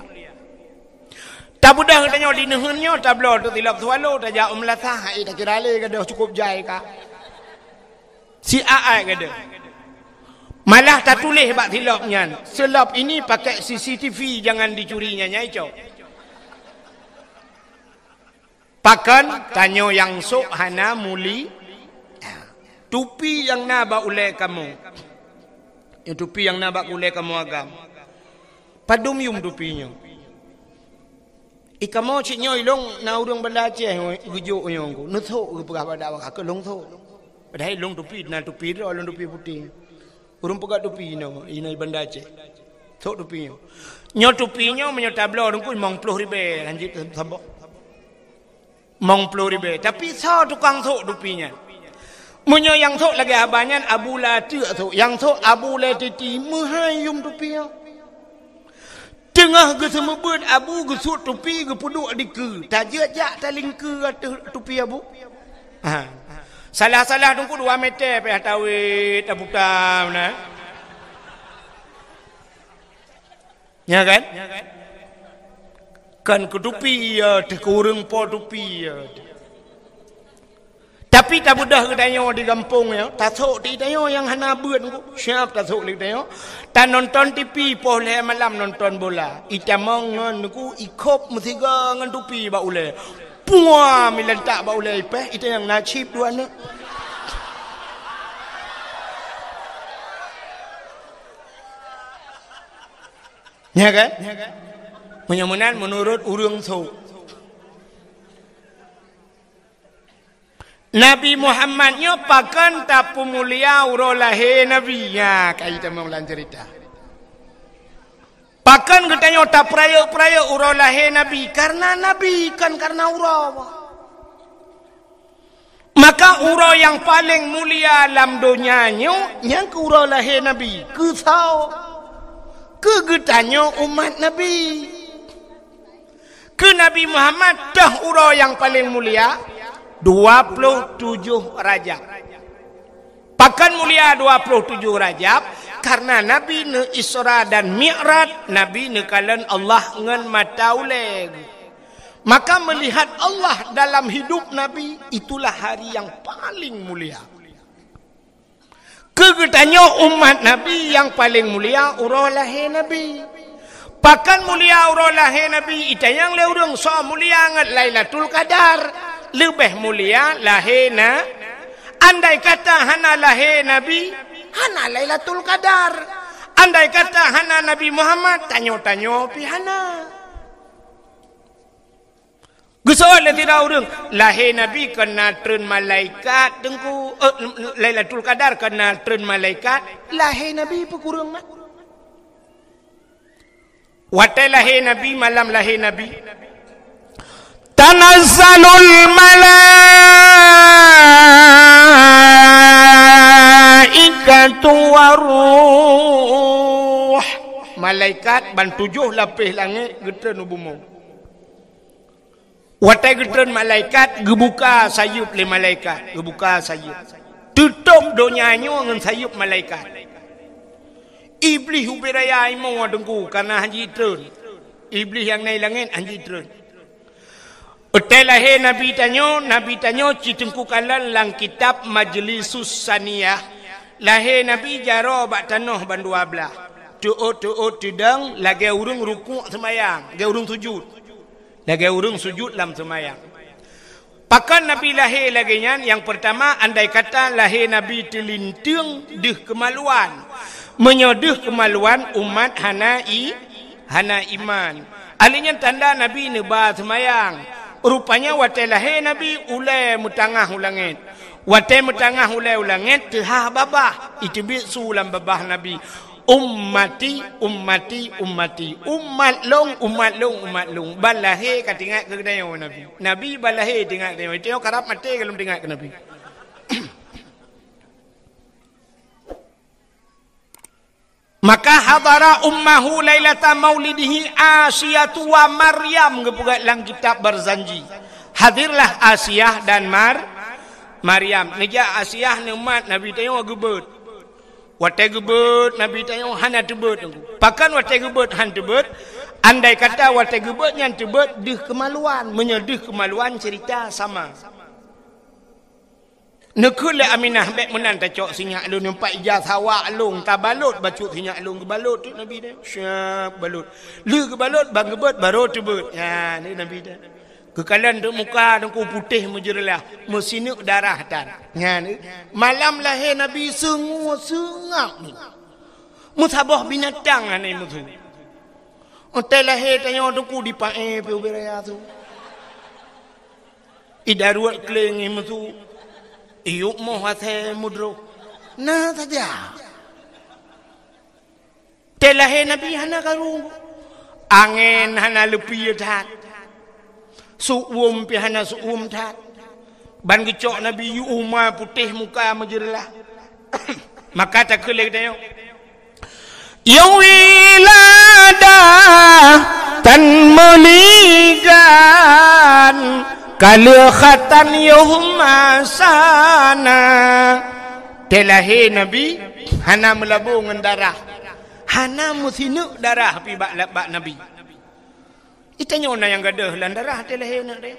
Tabeudôh tanyoe di neuheun nyoe, tabloe teuk silop swallow, tajak u meulasah, hai takira lé gadoh cukôp jai ka. Si aai gadeuh. Malah tatuléh bak silop nyan, "Silop ini pakai C C T V, jangan dicuri," nyan nyang icok. Pakon? Tanyoe nyang sôk hana muli. Tupi nyang na bak ulée kamoe. Nyang tupi nyang na bak ulée kamoe agam. Padum yum tupi nyoe. I kamoe cit nyoe ilong na ureuëng banda Aceh geujok nyoe ku. Neusôk geupeugah bak dakwah keu lôn sôk. Padahai lôn tupi, na tupi droe, lôn tupi putéh. Ureuëng peugah tupi nyoe, inoe i Banda Aceh. Sok tupi nyoe. Nyoe tupi nyoe, meunyoe tabloe Teungku, limong ploh ribèe, lanjut saboh. Limong ploh ribèe. Tapi soe tukang sok tupi nyan? Meunyoe nyang sok lagèe haba nyan, Abu Lateuk sok. Nyang sok Abu Lateuk Titi, meuhai yum tupi nyoe. Teungoh geuseumeubeut Abu, geusuet tupi, geupeuduek dikeue. Tajeuet jak talingkeue ateueh tupi Abu. Ha. Salah-salah Teungku dua meter pih tawét, taputa meunan. Ya kan? Kan keu tupi, ya, teuh keu ureuëng po tupi, ya. Tapi tabeudôh geutanyoe di gampông nyoe, tasok di tanyoe nyang hana beuet Teungku. Siap tasok di tanyoe. Tanonton tipi poh lhèe malam nonton bola. Itamong ngon Teungku, ikhop meusigoe ngon tupi bak ulèe. Puam ilantak bak ulèe ipèh, itanyong na chip dua aneuk. Ya kan? Meunyoe meunan meunurot ureuëng sok. Nabi Muhammad nyoe pakon tapeumulia uroe lahé Nabi? Nyan ka itamong lam ceurita. Pakon geutanyoe tapeurayeuk-peurayeuk uroe lahé Nabi? Kareuna Nabi, kon kareuna uroe. Maka uroe nyang paleng mulia lam donya nyoe, nyan keuh uroe lahé Nabi. Keu soe? Keu geutanyoe umat Nabi. Keu Nabi Muhammad, toh uroe nyang paleng mulia, dua ploh tujoh Rajab. Pakon mulia dua ploh tujoh Rajab? Kareuna Nabi neu-Isra dan Mi'raj, Nabi neukalon Allah ngon mata ulèe geuh. Maka meulihat Allah dalam hidup Nabi, itulah hari nyang paleng mulia. Keu geutanyoe umat Nabi nyang paleng mulia uroe lahé Nabi. Pakon mulia uroe lahé Nabi? Itanyong lé ureuëng, soe mulia ngon Lailatul Qadar? Leubeh mulia lahé Na-, andai kata hana lahé Nabi, hana Lailatul Qadar. Andai kata hana Nabi Muhammad, tanyoe-tanyoe pih hana. Geuseuôt lé sidroe ureuëng, lahé Nabi kon na treun malaikat Teungku, eh, Lailatul Qadar kon na treun malaikat, lahé Nabi peukureueng mat. Watèe lahé Nabi, malam lahé Nabi, tanazzalul malaikatu warruh. Malaikat ban tujoh lapéh langét geutreun u bumoe. Watèe geutreun malaikat, geubuka sayeuep lé malaikat, geubuka sayeuep. Teutôb donya nyoe ngon sayeuep malaikat. Iblih ubé raya imoe Teungku, kareuna hana jitreun. Iblih nyang na i langét hana jitreun. Watèe lahé Nabi tanyoe, Nabi tanyoe ci Teungku kalon lam kitab Majlisus Saniyah. Lahé Nabi jaroe bak tanoh ban dua blaih. Teuôt-teuôt teudong lagèe ureuëng rukuk seumayang, lagèe ureuëng sujut. Lagèe ureuëng sujut lam seumayang. Pakon Nabi lahé lagèe nyan? Nyang peurtama, andai kata lahé Nabi teulinteung deuh keumaluan. Meunyoe deuh keumaluan, umat hana i-, hana iman. Ahli nyan tanda Nabi neuba seumayang. Rupanya watèe lahé Nabi, ulèe meutangah u langét. Watèe meutangah ulèe u langét, teuhah babah. Iteubiet su lam babah Nabi. Ummati, ummati, ummati. Umat lôn, umat lôn, umat lôn. Ban lahé ka teuingat keu geutanyoe Nabi. Nabi ban lahé teuingat keu geutanyoe. Geutanyoe karab maté ka lheueh teuingat keu Nabi. Maka hadara ummahu lailata maulidihi Asiyatu wa Maryam, geupeugah lam kitab Barzanji. Hadirlah Asiyah dan Mar-, Maryam. Neujak Asiyah neumat Nabi tanyoe geubeuet. Watèe geubeuet, Nabi tanyoe hana teubeuet. Pakon watèe geubeuet hana teubeuet? Andai kata watèe geubeuet nyan teubeuet deuh keumaluan. Meunyoe deuh keumaluan, ceurita sama. Neukheun lé Aminah, "Bèk meunan tacok sinyak lôn, nyoe pat ija sawak lôn, tabalot bacut sinyak lôn." Geubalot teuk Nabi nyan. Siap balot. Lheueh geubalot, ban geubeuet, barô teubeuet. Nyan, Nabi nyan. Geukalon teuk muka Teungku putéh meujeureulah, meusineuk darah tan. Nyan, malam lahé Nabi seungab-seungab. Meusaboh binatang hana meusu. Watèe lahé tanyoe Teungku dipaéh pih ubé raya su. Idaruet kléng meusu. Iyup moh asai mudroh. Na saja. Teuh lahé Nabi hana karu. Angén hana leupie that. Su'uem pih hana su'uem that. Ban geucok Nabi yue uma putéh muka meujeureulah. Maka takheun lé geutanyoe, "Ya wilada tan meuligan, ka lheueh khatan yoh masana." Teuh lahé Nabi hana meulabô ngon darah. Hana meusineuk darah pih bak, bak Nabi. Itanyoe na nyang gadôh lam darah teuh lahé aneuk teuh.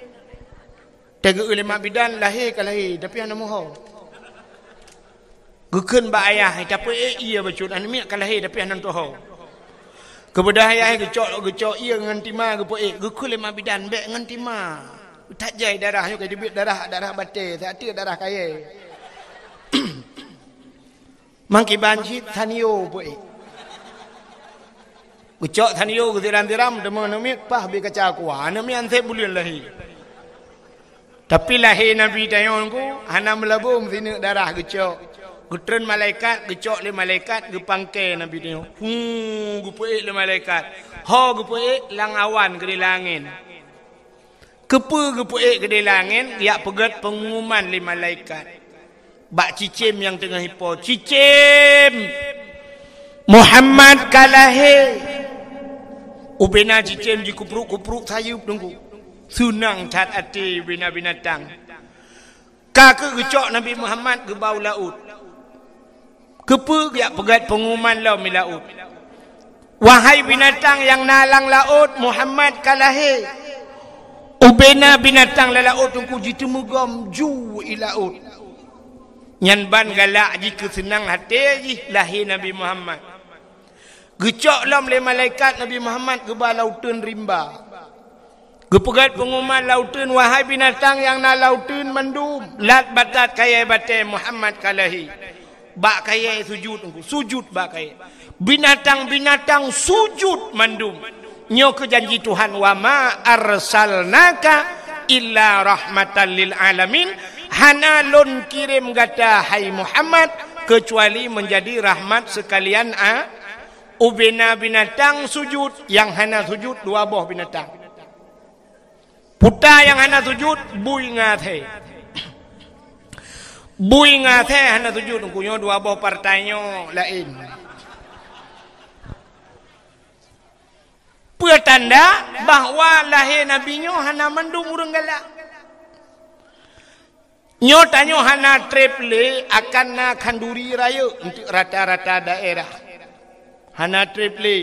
Teugeue lé mak bidan lahé ka lahé, tapi hana meuho. Geukheun bak ayah, "Tapeuék ié bacut, aneuk miet ka lahé, tapi hana meutuho." Keubeudah ayah geucok, geucok ié ngon tima geupeuék, geukheun lé mak bidan, "Bék ngon tima. That jai darah nyoe ka teubiet darah, darah batée, siat teuk darah kayée." Mangkiban cit Sanyo peuék. Geucok Sanyo geusiram-siram, teuma aneuk miet paih bie kaca kuah, aneuk miet anseb buleuen lahé. Tapi lahé Nabi tanyoe ku hana meulabô meusineuk darah geucok. Geutreun malaikat, geucok lé malaikat, geupangke Nabi tanyoe. Hu, geupeuék lé malaikat. Ho geupeuék lam awan keudéh langét. Keupeue geupeuék keudéh langét, geujak peugét peungumuman lé malaikat. Bak cicém nyang teungoh ipo, "Cicém! Muhammad ka lahé!" Ubena cicém jikeupruk-kupruk sayeuep teungku. Seunang that até ubena binatang. Ka keuh geucok Nabi Muhammad geuba u laôt. Keupeue geujak peugét peungumuman lom i laôt? "Wahai binatang nyang na lam laôt, Muhammad ka lahé!" Ubena binatang lam laôt teungku jiteumeugom ju i laôt. Nyan ban galak jih keu seunang até jih lahé Nabi Muhammad. Geucok lom lé malaikat Nabi Muhammad geuba lam uteuen rimba. Geupeugét peungumuman lam uteuen, "Wahai binatang nyang na lam uteuen mandum, lat batat kayée batée, Muhammad ka lahé." Bak kayée sujut teungku, sujut bak kayée. Binatang-binatang sujut mandum. Nyoe keuh janji Tuhan, "Wa ma arsalnaka illa rahmatan lil alamin." Hana lôn kirém gata, hai Muhammad, keucuali meunjadi rahmat seukalian a-, ubena binatang sujut, nyang hana sujut dua boh binatang. Peue nyang hana sujut, bui ngon asée. Bui ngon asée hana sujut, teungku nyoe dua boh partai nyoe laén. Peue tanda bahwa lahé Nabi nyoe hana mandum ureuëng galak. Nyoe tanyoe hana treb lé akan na khanduri rayeuk untuk rata-rata daerah. Hana treb lé.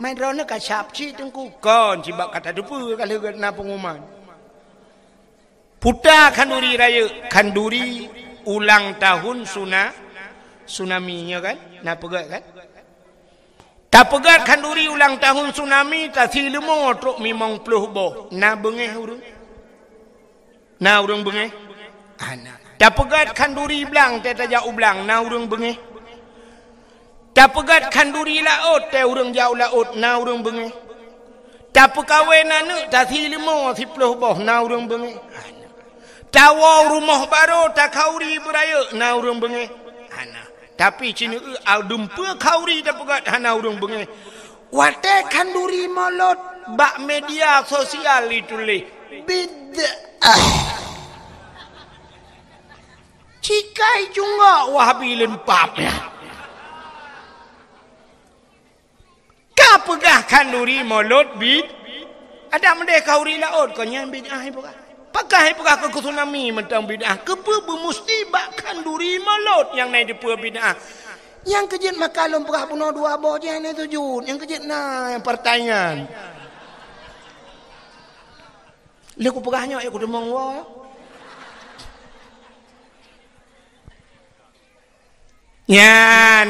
Mai droeneuh ka sab cit teungku, kon cibak ka tateupeue ka lheueh na peungumuman. Peue khanduri rayeuk, khanduri ulang tahun suna-, tsunami nyoe kan? Na peugét kan? Tapeugét khanduri ulang tahun tsunami, tasi leumo trok limong ploh boh. Na beungéh ureuëng? Na ureuëng beungéh? Hana. Tapeugét khanduri blang, tée tajak u blang, na ureuëng beungéh? Tapeugét khanduri laôt, tée ureuëng jak u laôt, na ureuëng beungéh? Tapeukawen aneuk, tasi leumo siploh boh, na ureuëng beungéh? Hana. Tawoe rumoh barô, takhanduri beurayeuk, na ureuëng beungéh? Hana. Tapi ci neueu dumpeue khanduri tapeugét hana ureuëng beungéh. Watée khanduri mulod bak media sosial ituléh, "Bid'ah." Cikai cunggok Wahabi lempap ya. Ka peugah khanduri mulod bid-, adak meudeh khanduri laôt, kon nyan bid'ah ipeugah. Pakon ipeugah keu tsunami mantong bid'ah? Keupeue beumusti bak khanduri mulod nyang na dipeue bid'ah? Nyang keujeuet maka lôn peugah bunoe dua boh jih hana sujut. Nyang keujeuet na nyang partai nyan. Lheueh kupeugah nyoe, ya kuteumong woe. Nyan,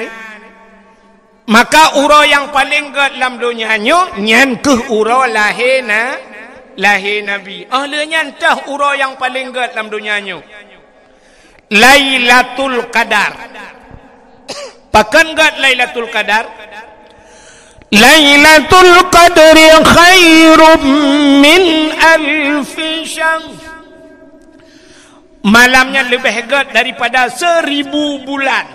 maka uroe nyang paleng gét lam donya nyoe, nyan keuh uroe lahé na-, lahé Nabi. Oh, lheueh nyan teuh uroe nyang paleng gét lam donya nyoe. Lailatul Qadar. Pakon gét Lailatul Qadar? Lailatul Qadri khairum min alfi syahr. Malam nyan leubeh gét daripada seribu bulan.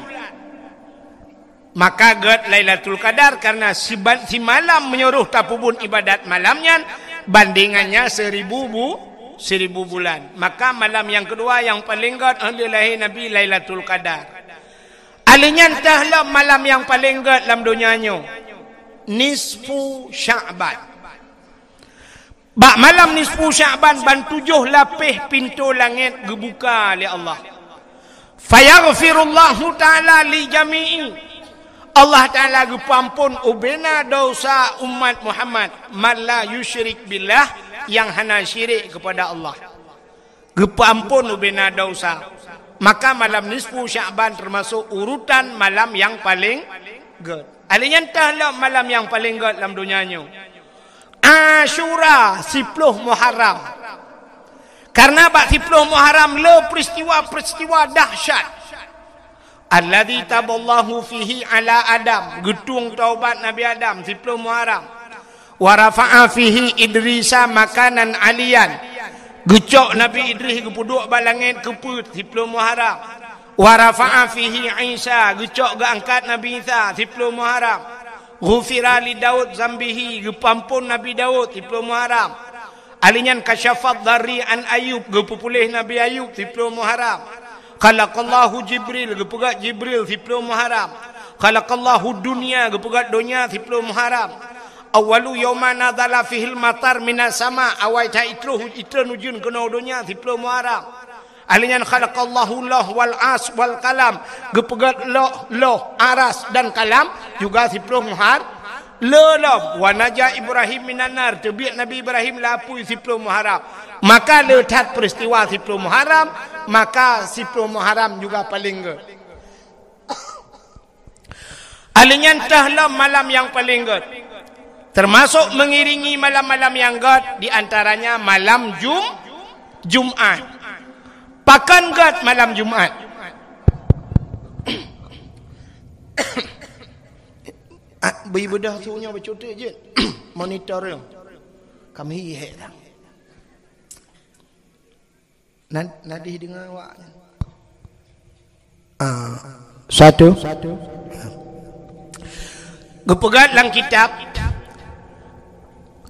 Maka gét Lailatul Qadar karena siban-, simalam meunyoe tapeubuet ibadat malam nyan, bandingannya seribu bu-, seribu bulan. Maka malam nyang keudua nyang paleng gét 'oh lheueh lahé Nabi Lailatul Qadar. Alheuh nyan teuh lom malam nyang paleng gét lam donya nyoe, nisfu Sya'ban. Bak malam nisfu Sya'ban ban tujoh lapéh pintoe langét geubuka lé Allah. Fayaghfirullahu ta'ala li jami'i. Allah Ta'ala geupeuamphon ubena desya umat Muhammad, man la yusyrik billah, nyang hana syirik keupada Allah. Geupeuamphon ubena desya. Maka malam nisfu Sya'ban teumasok urutan malam nyang paleng gét. Alheuh nyan teuh lom malam nyang paleng gét lam donya nyoe, Asyura, siploh Muharram. Karena bak siploh Muharram le peristiwa-peristiwa dahsyat. Alladzi taballahu fihi ala Adam, geutueng taubat Nabi Adam, siploh Muharram. Wa rafa'a fihi Idrisa makanan aliyan, geucok Nabi Idris geupeuduek bak langét keu peuet, siploh Muharram. Wa rafa'a fihi Isa, geucok geuangkat Nabi Isa, siploh Muharram. Ghufira li Daud zambihi, geupeuamphon Nabi Daud, siploh Muharram. Alheuh nyan kasyafat dharri an Ayub, geupeupuléh Nabi Ayub, siploh Muharram. Khalaqallahu Jibril, geupeugét Jibril, siploh Muharram. Khalaqallahu dunya, geupeugét donya, siploh Muharram. Awwalu yauma nazala fihil matar minas sama, awai that itroh, itreun ujeuen keunoe donya, siploh Muharram. Alheuh nyan khalaqallahu lauh wal ars wal qalam, geupeugét lauh, lauh, aras dan kalam juga siploh Muhar-, le lom. Wa naja Ibrahim minan nar, teubiet Nabi Ibrahim lam apui, siploh Muharram. Maka le that peristiwa siploh Muharram, maka siploh Muharram juga paleng gét. Alheuh nyan teuh lom malam nyang paleng gét, teumasok mengiringi malam-malam nyang gét, di antaranya malam Jum-, Jumat. Pakon gét malam Jumat? Ah, beri beudôh su nyoe bacut teuk jeuet. Monitor nyoe. Kami hek dah. Nan-, nadih deungoe awak nyan. Ah, satu. Geupeugah lam kitab,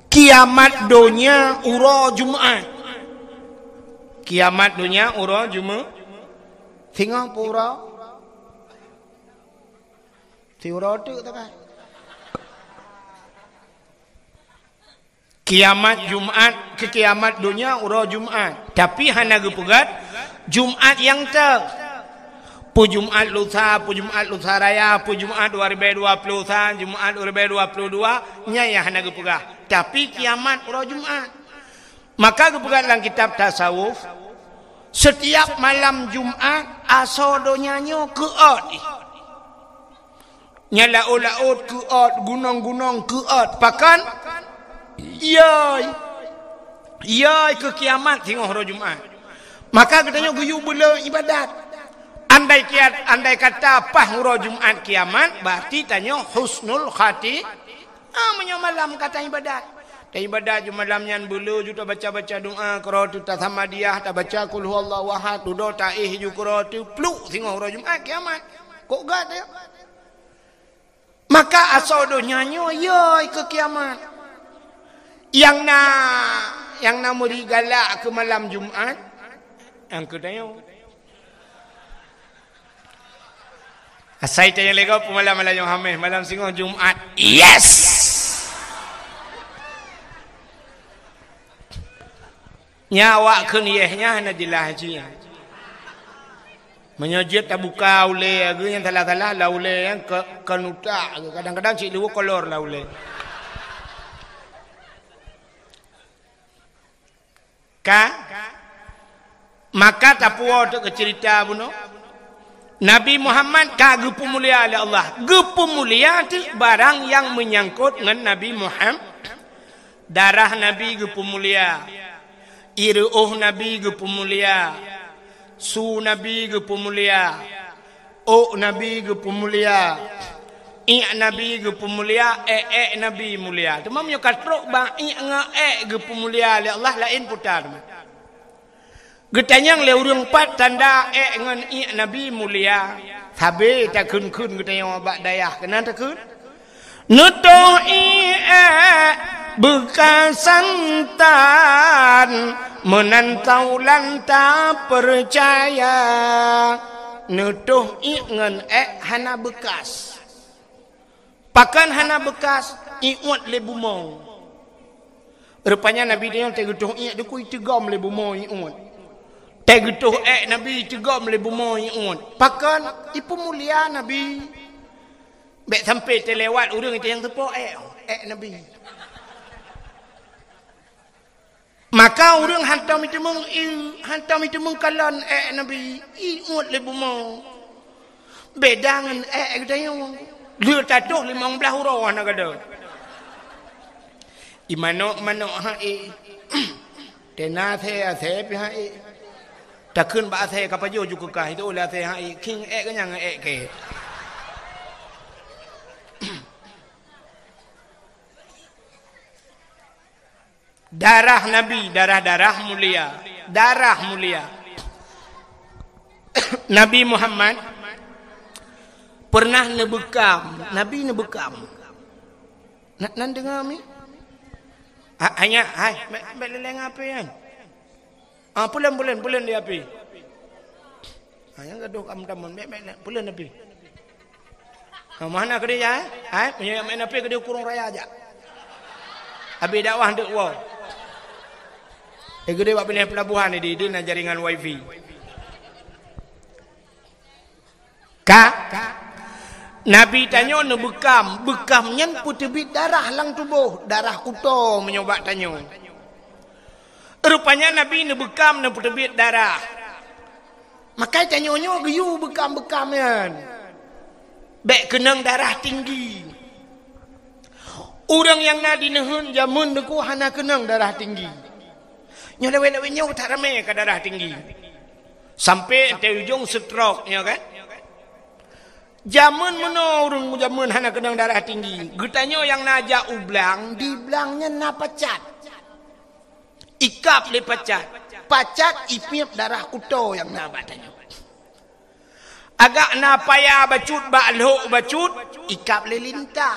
kiamat donya uroe Jumat. Kiamat donya uroe Jumat. Singoh peue uroe? Siuroe teuk teuka. Kiamat Jumat, keu kiamat donya uroe Jumat. Tapi hana geupeugah Jumat nyang teuh. Peue Jumat lusa, peue Jumat lusa raya, peue Jumat dua ribèe dua ploh sa, Jumat dua ribèe dua ploh dua, nyan nyang hana geupeugah. Tapi kiamat uroe Jumat. Maka geupeugah lam kitab tasawuf, setiap malam Jumat, asoe donya nyoe keuôt jih. Nyan laôt-laôt keuôt, gunong-gunong keuôt. Pakon? Yoi. Yoi keu kiamat singoh uroe Jumat. Maka geutanyoe geuyue beu le ibadat. Andai kiat, andai kata paih uroe Jumat kiamat, berarti tanyoe husnul khati-, ah, meunyoe malam ka taibadat. Taibadat ju malam nyan beu le ju tabaca-baca doa, keureuh teuh tasamadiyah, tabaca qul huwallahu ahad, dudoe taéh ju keureuh teuh, pluk singoh uroe Jumat kiamat. Kok gét ya? Maka asoe donya nyoe yoi keu kiamat. Nyang na, nyang na meuri galak keu malam Jumat, nyang keu tanyoe. Asai tanyoe lé gob peumalam malam Jumat, malam singoh Jumat. Yes! Nya awak kheun yeh nyan hana jeulaih jih. Meunyoe jeuet tabuka ulèe, geu nyang salah-salah lam ulèe nyan ke, keunutak, kadang-kadang cit liwuh kolor lam ulèe. Ka? Maka tapuwoe teuk keu ceurita bunoe. Nabi Muhammad ka geupeumulia lé Allah. Geupeumulia teuk barang nyang meunyangkot ngon Nabi Muhammad. Darah Nabi geupeumulia, ireuôh Nabi geupeumulia, su Nabi geupeumulia, ôk Nabi geupeumulia, iék Nabi geupeumulia, ék-ék Nabi mulia. Teuma meunyoe ka trok bak iék ngon ék geupeumulia lé Allah, laén puta teuma. Geutanyong lé ureuëng, "Pat tanda ék ngon iék Nabi mulia?" Sabe takheun-kheun geutanyong bak dayah, keunan takheun. Neutoh iék ék beukasan tan, meunan taulan tapeucaya. Neutoh iék ngon ék hana beukas. Pakon hana beukas? Iuet lé bumoe. Rupanya Nabi nyan teugeutôh iék dikui teugom lé bumoe iuet. Teugeutôh ék Nabi teugom lé bumoe iuet. Pakon? Ipeumulia Nabi. Bék sampai teulewat ureuëng itu nyang teupo ék, ék Nabi. Maka ureuëng hantom iteumeung ié, hantom iteumeung kalon ék Nabi, iuet lé bumoe. Beda ngon ék geutanyoe. Lheueh tatoh limong blaih uroe hana gada. Imanok-manok ha ék. Tena asée-asée pih ha ék. Takheun bak asée ka pajoh ju keukah, itu ulée asée ha ék. Khieng ék geuh nyang ék kée. Darah Nabi, darah-darah mulia, darah mulia. Nabi Muhammad pernah neubeukam, Nabi neubeukam. Na, nan deungoe mi? Ha, hanya, hai, bék, bék leleng api kan? Ah, pulen, pulen, pulen di api. Ha, nyang gadoh kam tamon, bék, bék, bék, pulen api. Ha, mana keudéh ya, eh? Hai, meunyoe main api keudéh kurong raya aja. Habis dakwah dek wo. Eh, keudéh bak binéh pelabuhan ni, di, di na jaringan wifi. Ka, Nabi tanyoe neubeukam, beukam nyan peuteubiet darah lam tuboh, darah kuto meunyoe bak tanyoe. Rupanya Nabi neubeukam neupeuteubiet darah. Makai tanyoe nyoe geuyue beukam-beukam nyan. Bék keunong darah tinggi. Ureuëng nyang na di neuheun jameun deuku hana keunong darah tinggi. Nyoe lewat-lewat nyoe that ramé ka darah tinggi. Sampai teu ujong stroke nyoe kan. Jameun meunoe ureuëng jameun hana keunong darah tinggi. Geutanyoe nyang na jak u blang, di blang nyan na pacat. Ikab lé pacat. Pacat ipiep darah kuto nyang na bak tanyoe. Agak na paya bacut bak lhok bacut, ikab lé lintah.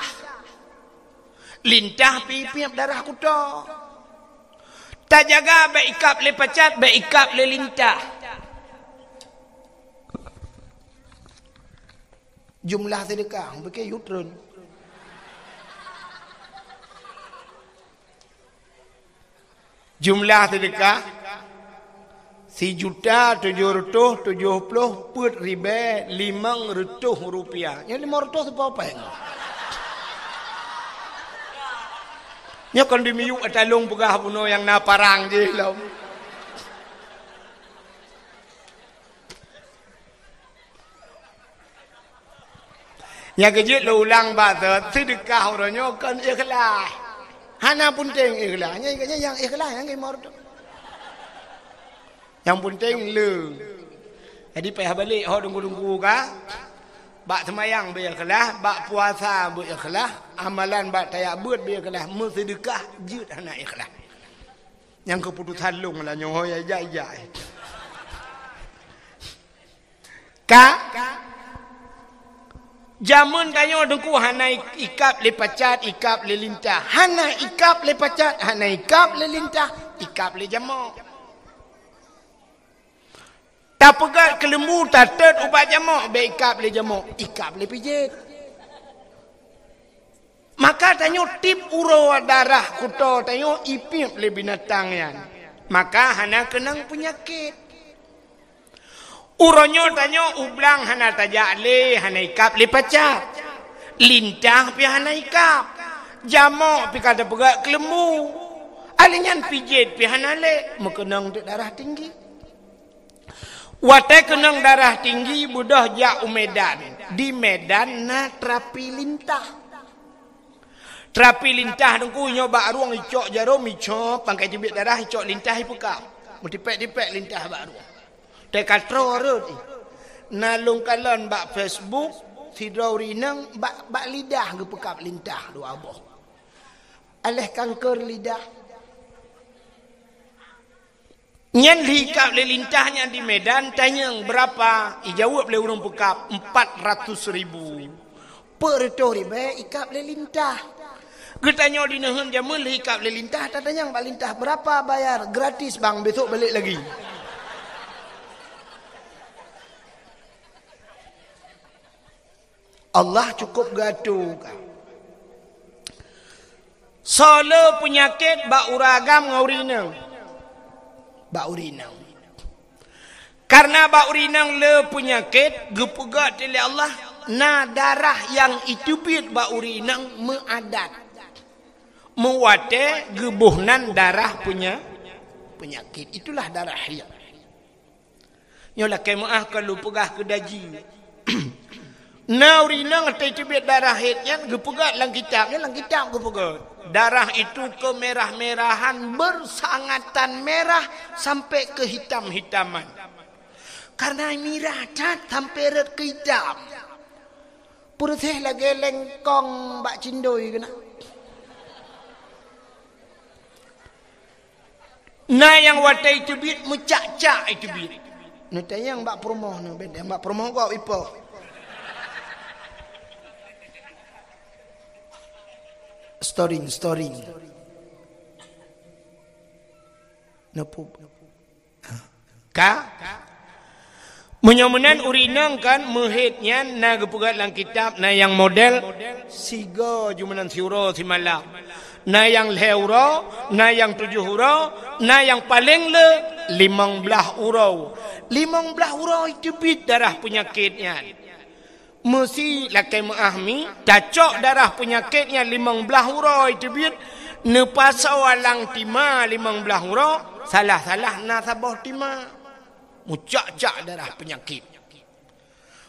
Lintah pih ipiep darah kuto. Tajaga bék ikab lé pacat, bék ikab lé lintah. Jumlah sedekah, bukon yue treun. Jumlah sedekah, sijuta tujoh reutôh tujoh ploh peuet ribée limong reutôh rupiah. Nyan limong reutôh seupôt péng. Nyoe kon dimiyueb ata lôn peugah bunoe nyang na parang jih lom. Nyang keujeuet lôn ulang bak seudeukah uroe nyoe kon ikhlas. Hana punteng ikhlas. Nyang, nyang, nyang ikhlas nyang limong reutôh. Nyang punteng le. Jadi payah balek ho teungku-teungku ka. Bak seumayang beu ikhlas, bak puasa beu ikhlas, amalan bak tajak beuet beu ikhlas, meuseudeukah jeuet hana ikhlas. Nyang keuputosan lôn lah nyoe ho ya ijak-ijak. Ka? Jameun tanyoe teungku hana ikab lé pacat, ikab lé lintah. Hana ikab lé pacat, hana ikab lé lintah, ikab lé jamok. Tapeugét keuleumbu tatot ubak jamok, bék ikab lé jamok, ikab lé pijet. Maka tanyoe tiep uroe darah kuto tanyoe ipiep lé binatang nyan. Maka hana keunong peunyakét. Uroe nyoe tanyoe u blang hana tajak lé, hana ikab lé pacat. Lintah pih hana ikab. Jamok pih ka tapeugét keuleumbu. Alèh nyan pijet pih hana lé, meukeunong teuk darah tinggi. Watée keunong darah tinggi beudôh jak u Medan. Di Medan na terapi lintah. Terapi lintah teungku nyoe bak rueng icok jarom, icok pangkai teubiet darah, icok lintah ipeukab. Meutipék-tipék lintah bak rueng. Teuka troe rot. Na lôn kalon bak Facebook, sidroe ureuëng inong bak, bak lidah geupeukab lintah dua boh. Alèh kanker lidah. Nyan lheuh ikab lé lintah nyan di Medan, tanyong beurapa? Ijaweueb lé ureuëng peukab, empat ratus ribu. Peuet reutôh ribée ikab lé lintah. Geutanyoe di neuheun jameun lheuh ikab lé lintah, tatanyong bak lintah, "Beurapa bayar?" "Gratis, Bang, besok balik lagi." Allah cukup geuatô ka. Soe le peunyakét bak ureuëng agam ngon ureuëng inong? Bak ureuëng inong. Karena bak ureuëng inong le peunyakét, geupeugah lé Allah, na darah nyang iteubiet bak ureuëng inong meuadat. Meuwatée geuboh nan darah peunya-, peunyakét. Itulah darah haid. Nyoe lakée meuáh ka lôn peugah keu daji. Na ureuëng inong watée teubiet darah haid nyan geupeugah lam kitab, nyan lam kitab geupeugah. Darah itu kemerah-merahan, bersangatan merah sampai kehitam-hitaman. Karena mirah that sampai rot keu hitam. Peureséh lagée lengkong bak cindoi keunan. Na nyang watée iteubiet meucak-cak iteubiet. Neutanyong bak peurumoh nyoe, bak peurumoh gob ipoh. Storing, storing. Neupub. Ka? Meunyoe meunan ureuëng inong kan meuhaid nyan na geupeugah lam kitab, na nyang model sigoe jumeunan siuroe simalam. Na nyang lhée uroe, na nyang tujoh uroe, na nyang paleng le limong blaih uroe. Limong blaih uroe iteubiet darah peunyakét nyan. Meusi lakée meuáh mi, tacok darah peunyakét nyan limong blaih uroe teubiet, neupasoe lam tima limong blaih uroe, salah-salah na saboh tima. Meucak-cak darah peunyakét.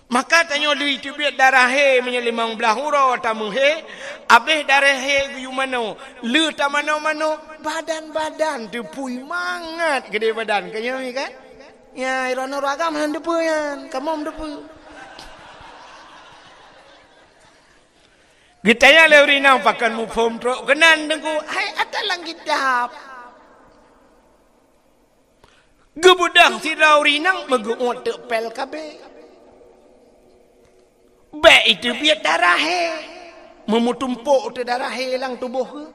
Maka tanyoe lheuh teubiet darah haid meunyoe limong blaih uroe tameuhaid, abéh darah haid geuyue manoe, lheuh tamanoe-manoe, badan-badan teupui mangat keudeh badan. Ka nyoe kan? Nya, droeneuh ureuëng agam hana teupeu nyan, kamoe teupeu. Geutanyong lé ureuëng inong pakon muphom trok keunan Teungku, hai ata lam kitab. Geubeudôh sidroe ureuëng inong meugeuôt teuk pél kabeh. Bék iteubiet darah haid. Meumeutumpok teuh darah haid lam tuboh keuh.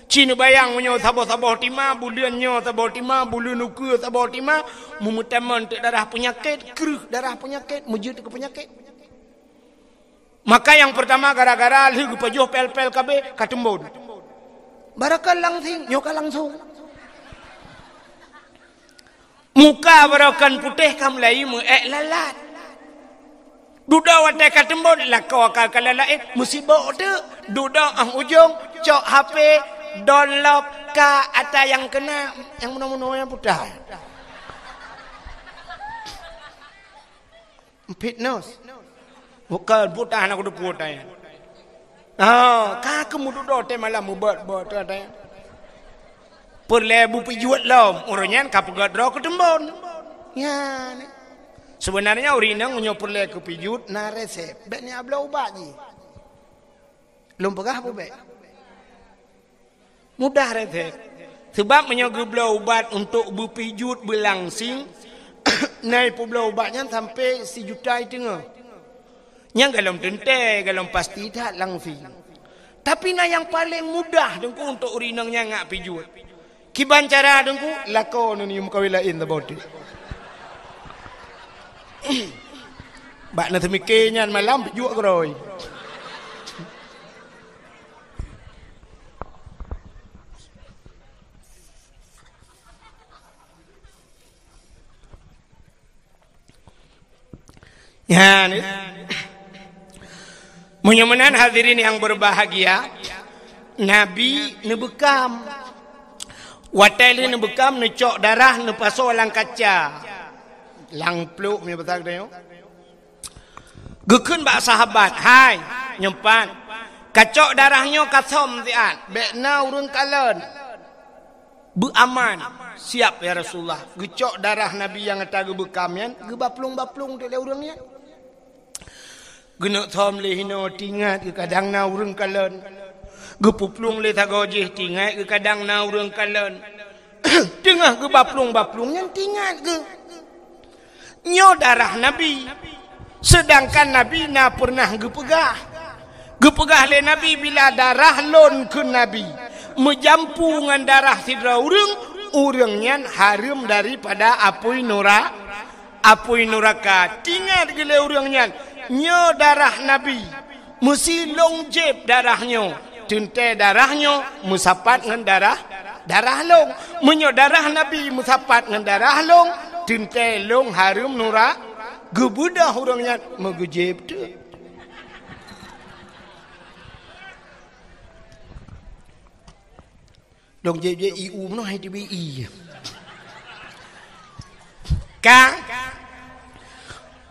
Ci neubayang meunyoe saboh-saboh tima, buleuen nyoe saboh tima, buleuen ukeue saboh tima, meumeutamong teuk darah peunyakét, kreueh darah peunyakét, meujeuet keu peunyakét. Maka nyang peurtama gara-gara lheuh geupajoh pél-pél kabeh ka teumbon. Barokon langsing, nyoe ka langsong. Muka barokon putéh ka mulai meuék lalat. Dudoe watée ka teumbon, lakoe ka, ka lalat, eh, meusibok teuk. Dudoe óh ujong, cok H P, download ka ata nyang keuna, nyang meunoe-meunoe nyang putah. Fitness. Bukan putah nak kudu putah ya. Ah, ka keumududoe teuh malam mubot-bot teuh teuh. Peureulée beupijuet lom, ureuëng nyan ka peugét droe keu teumbon. Nyan. Sebenarnya ureuëng inong meunyoe peureulée keu pijuet na resep. Bék nyan bloe ubat jih. Lôn peugah peue bék? Mudah resep. Sebab meunyoe geubloe ubat untuk beupijuet beulangsing, na ipeubloe ubat nyan sampai sijuta iteungoh. Nyang golom teuntée, golom pasti that langsing. Tapi na nyang paleng mudah Teungku untuk ureuëng inong nyang ngak pijuet. Kiban cara Teungku, lakoe neunyoe meukawen laén saboh teuk. Bak na teumike nyan malam pijuet keurôi. Nyan, eh. Meunyoe meunan hadirin nyang berbahagia, Nabi neubeukam. Watée lheueh neubeukam, neucok darah, neupasoe lam kaca. Lam pluek, meunyoe basa geutanyoe. Geukheun bak sahabat, "Hai, nyoe pat, kacok darah nyoe kasom siat, bék na ureuëng kalon." Beuaman, siap ya Rasulullah. Geucok darah Nabi nyang ata geubeukam nyan, geubaplong-baplong teuk lé ureuëng nyan. Geuneuk som lé hinoe tingat geukadang na ureuëng kalon. Geupeuplong lé sagoe jih tingat geukadang na ureuëng kalon. Teungoh geuba plueng-ba plueng nyan teuingat geuh. Nyoe darah Nabi. Seudangkan Nabi na peureunah geupeugah. Geupeugah lé Nabi, "Bila darah lôn," kheun Nabi, "meujampu ngon darah sidroe ureuëng, ureuëng nyan hareuem daripada apui nura-, apui nuraka." Teuingat geuh lé ureuëng nyan, nyoe darah Nabi. Meusi lôn jieb darah nyoe, teuntée darah nyoe meusapat ngon darah, darah lôn. Meunyoe darah Nabi meusapat ngon darah lôn, teuntée lôn hareuem nura-, geubeudôh ureuëng nyan meugeujieb teuk. Lôn jieb-jieb ié u meunoe hai teubiet ié. Ka?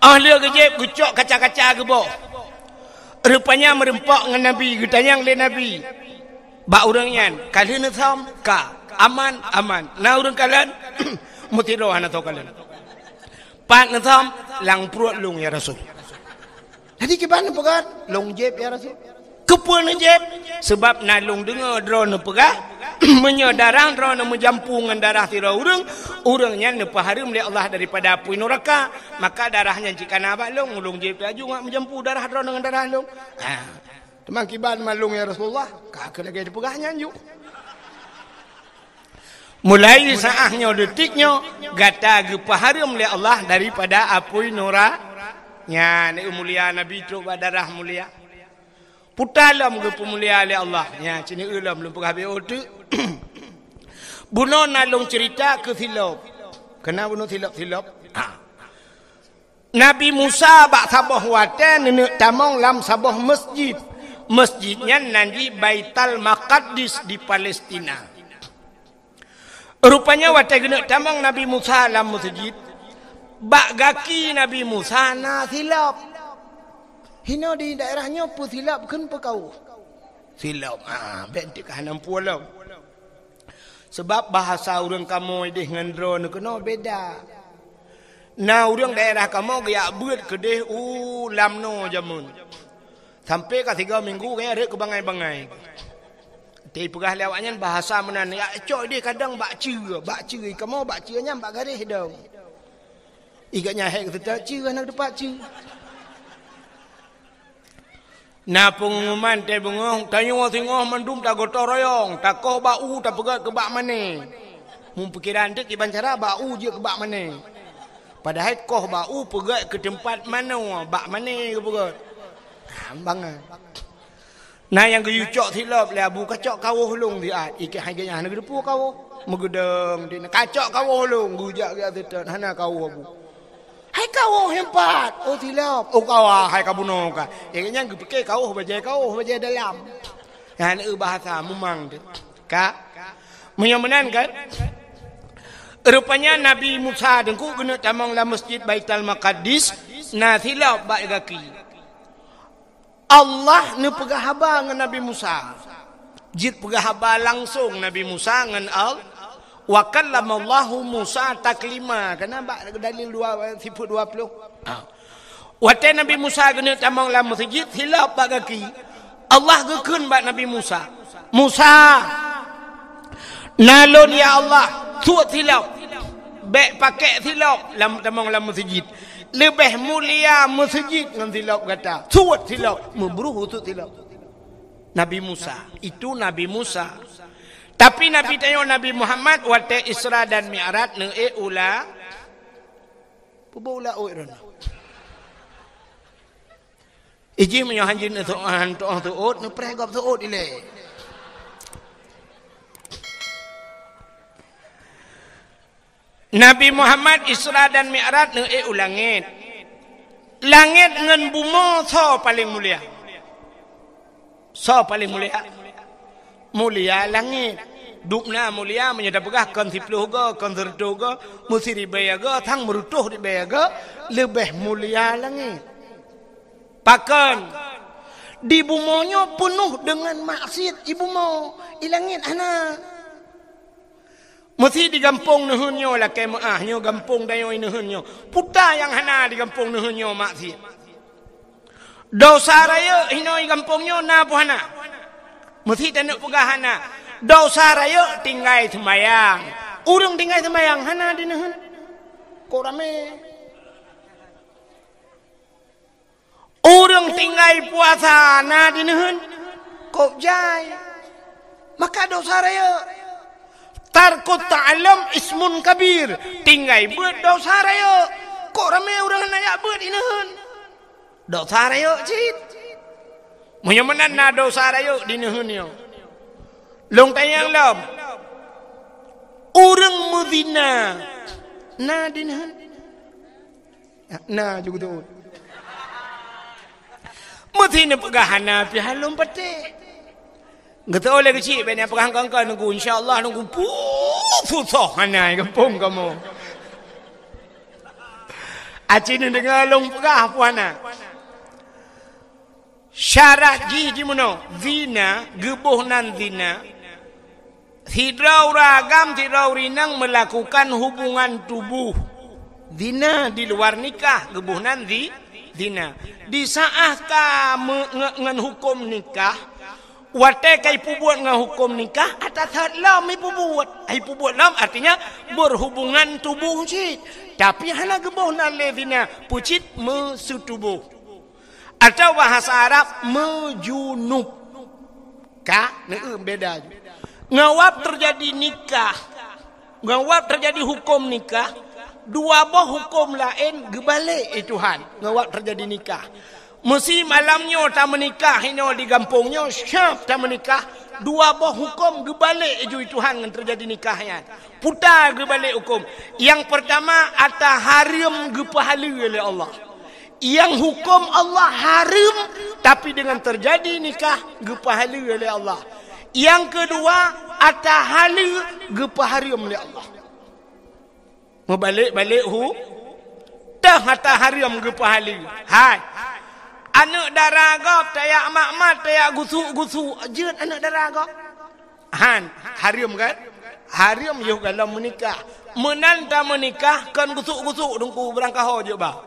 Óh lheueh geujieb geucok kaca-kaca geuboh. Rupanya meurumpok ngon Nabi, geutanyong lé Nabi bak ureuëng nyan, "Ka lheueh neusöm?" "Ka." "Aman?" "Aman." "Na ureuëng kalon?" "Meusidroe hana soe kalon." "Pat neusöm?" "Lam pruet lôn, ya Rasul." Jadi kiban neupeugah, "Lôn jieb, ya Rasul." "Keupeue neujieb?" "Sabab na lôn deungoe droeneuh peugah, meunyoe darah droeneuh meujampu ngon darah sidroe ureuëng, ureuëng nyan neupeuhareuem lé Allah daripada apui nuraka, maka darah nyan cit ka na bak lôn, lôn jieb laju ngat meujampu darah droeneuh ngon darah lôn." Ha. "Teuma kiban man lôn, ya Rasulullah?" "Ka keuh lagée teupeugah nyan ju." Mulai saát nyoe, detik nyoe, gata geupeuhareuem lé Allah daripada apui nura-, nyan, eh, mulia Nabi trok bak darah mulia. Puta lom geupeumulia lé Allah. Nyan, sinoe lom lôn peugah B O teuk. Bunoe na lôn ceurita keu silop. Keunan bunoe silop-silop. Ha. Nabi Musa bak saboh watée neuneuk tamong lam saboh masjid. Masjid nyan nan jih Baital Maqaddis di Palestina. Rupanya watée geuneuk tamong Nabi Musa lam masjid, bak gaki Nabi Musa na silop. Hinoe di daerah nyoe peue silop kheun peue kawöh. Silop, ha, bék teuk ka hana peue lom. Sabab bahasa ureuëng kamoe ideh ngon droeneuh keunoe beda. Na ureuëng daerah kamoe geujak beuet keudeh u lam noe jameun. Sampai ka tiga minggu gaya rhot keu bangai-bangai. Teupeugah lé awaknyan bahasa meunan, "Ya, cok ideh kadang bak ceue, bak ceue, kamoe bak ceue nyan bak garéh dong." Igat nyan hék geuseutôt ceue hana teumpat ceue. Na peungumuman tée beungoh, tanyoe singoh mandum tagotong royong, takoh bak u tapeugét keu bak mané. Meupikiran teuk kiban cara bak u jeuet keu bak mané. Padahai koh bak u peugét keu teumpat manoe, bak mané geupeugét. Ha, bangai. Na nyang geuyue cok silop lé abu, "Kacok kawöh lôn siat." Ikeu hai geuhnyan hana geuteupeue kawöh. Meugeudong di na, "Kacok kawöh lôn." Geujak geuseutôt, "Hana kawöh abu." "Hai kawöh nyan pat?" "Oh, silop." "Oh, kawöh hai ka bunoe ka." Ikeu nyan geupike kawöh bajée, kawöh bajée dalam. Nyan eu bahasa mumang tu. Ka? Meunyoe meunan kan? Rupanya Nabi Musa teungku geuneuk tamong lam Masjid Baitul Maqdis, na silop bak gaki. Allah neupeugah haba ngon Nabi Musa. Jeuet peugah haba langsong Nabi Musa ngon Al-, "Wa kallamallahu Musa taklima." Kana bak dalil dua, sifeut dua ploh. Ha. Watée Nabi Musa geuneuk tamong lam meuseujid, silop bak gaki, Allah geukheun bak Nabi Musa, "Musa, na lôn, ya Allah, suet silop. Bék pakék silop lam tamong lam meuseujid. Leubeh mulia meuseujid ngon silop gata. Suet silop." Meubruh suet silop. Nabi Musa, itu Nabi Musa. Tapi Nabi tanyoe Nabi Muhammad watée Isra dan Mi'raj neuék u la-, peubok u laôt droeneuh. Iji meunyoe hanjeuet neusoe-, han tuoh seuôt, neupreh gob seuôt ilée. Nabi Muhammad Isra dan Mi'raj neuék u langét. Langét ngon bumoe soe paleng mulia? Soe paleng mulia? Mulia langét. Dubna mulia meunyoe tapeugah kon siploh go, kon seureutôh go, meusiribée go, sang meureutôh ribée go, leubeh mulia langét. Pakon? Di bumoe nyoe peunoh deungon maksiet i bumoe, i langét hana. Meusi di gampông neuheun nyoe lakée meuáh nyoe gampông dayoe neuheun nyoe. Puta nyang hana di gampông neuheun nyoe maksiet. Desya rayeuk hinoe gampông nyoe na peue hana? Meusi taneuk peugah hana. Desya rayeuk tinggai seumayang, Ureuëng tinggai seumayang hana dineuheun, kok ramé. Ureuëng tinggai puasa na dineuheun, kok jai. Maka dosa rayeuk. Tarkut ta'allum ismun kabir. Tinggai beuet dosa rayeuk. Kok ramé ureuëng hana jak beuet dineuheun? Dosa rayeuk cit. Meunyoe meunan na dosa rayeuk dineuheun nyoe. Lôn tanyong lom. Ureuëng meuzina na dineuheun? Na juga tu. Meusti neupeugah hana pih lôn patéh. Geuteu lé keuchik bèk neupeugah kongkon nunggu, insya Allah nunggu puh susah hana gampông kamoe. Aci neudeungoe lôn peugah puh hana. Syarat jih jimeunoe, zina, geuboh nan zina. Sidroe ureuëng agam, sidroe ureuëng inong meulakukan hubungan tuboh. Zina di luar nikah, geuboh nan zi-, zina. Di saát ka me-, nge-, ngon huköm nikah, watée ka ipeubuet ngon huköm nikah, ata that lom ipeubuet. Ipeubuet lom artinya berhubungan tuboh cit. Tapi hana geuboh nan lé zina, peucit meuseutuboh. Atau bahasa Arab meujunub. Ka, neueu beda ju. Ngon wab teujadi nikah. Ngon wab teujadi huköm nikah, dua boh huköm laén geubalek lé Tuhan. Ngon wab teujadi nikah. Meusi malam nyoe tameunikah inoe di gampông nyoe, siap tameunikah, dua boh huköm geubalek ju lé Tuhan ngon teujadi nikah nyan. Puta geubalek huköm. Nyang peurtama, ata hareuem geupeuhaleue lé Allah. Nyang huköm Allah hareuem, tapi deungon teujadi nikah geupeuhaleue lé Allah. Nyang keudua, ata haleue geupeuhareuem lé Allah. Meubalek-balek hu, teuh ata hareuem geupeuhaleue. Hai. Aneuëk dara gob tajak mat-mat, tajak gusuk-gusuk, jeuet aneuëk dara gob. Han, hareuem kan? Hareuem yoh gohlom meunikah. Meunan tameunikah kon gusuk-gusuk teungku beurangkaho jeuet ba.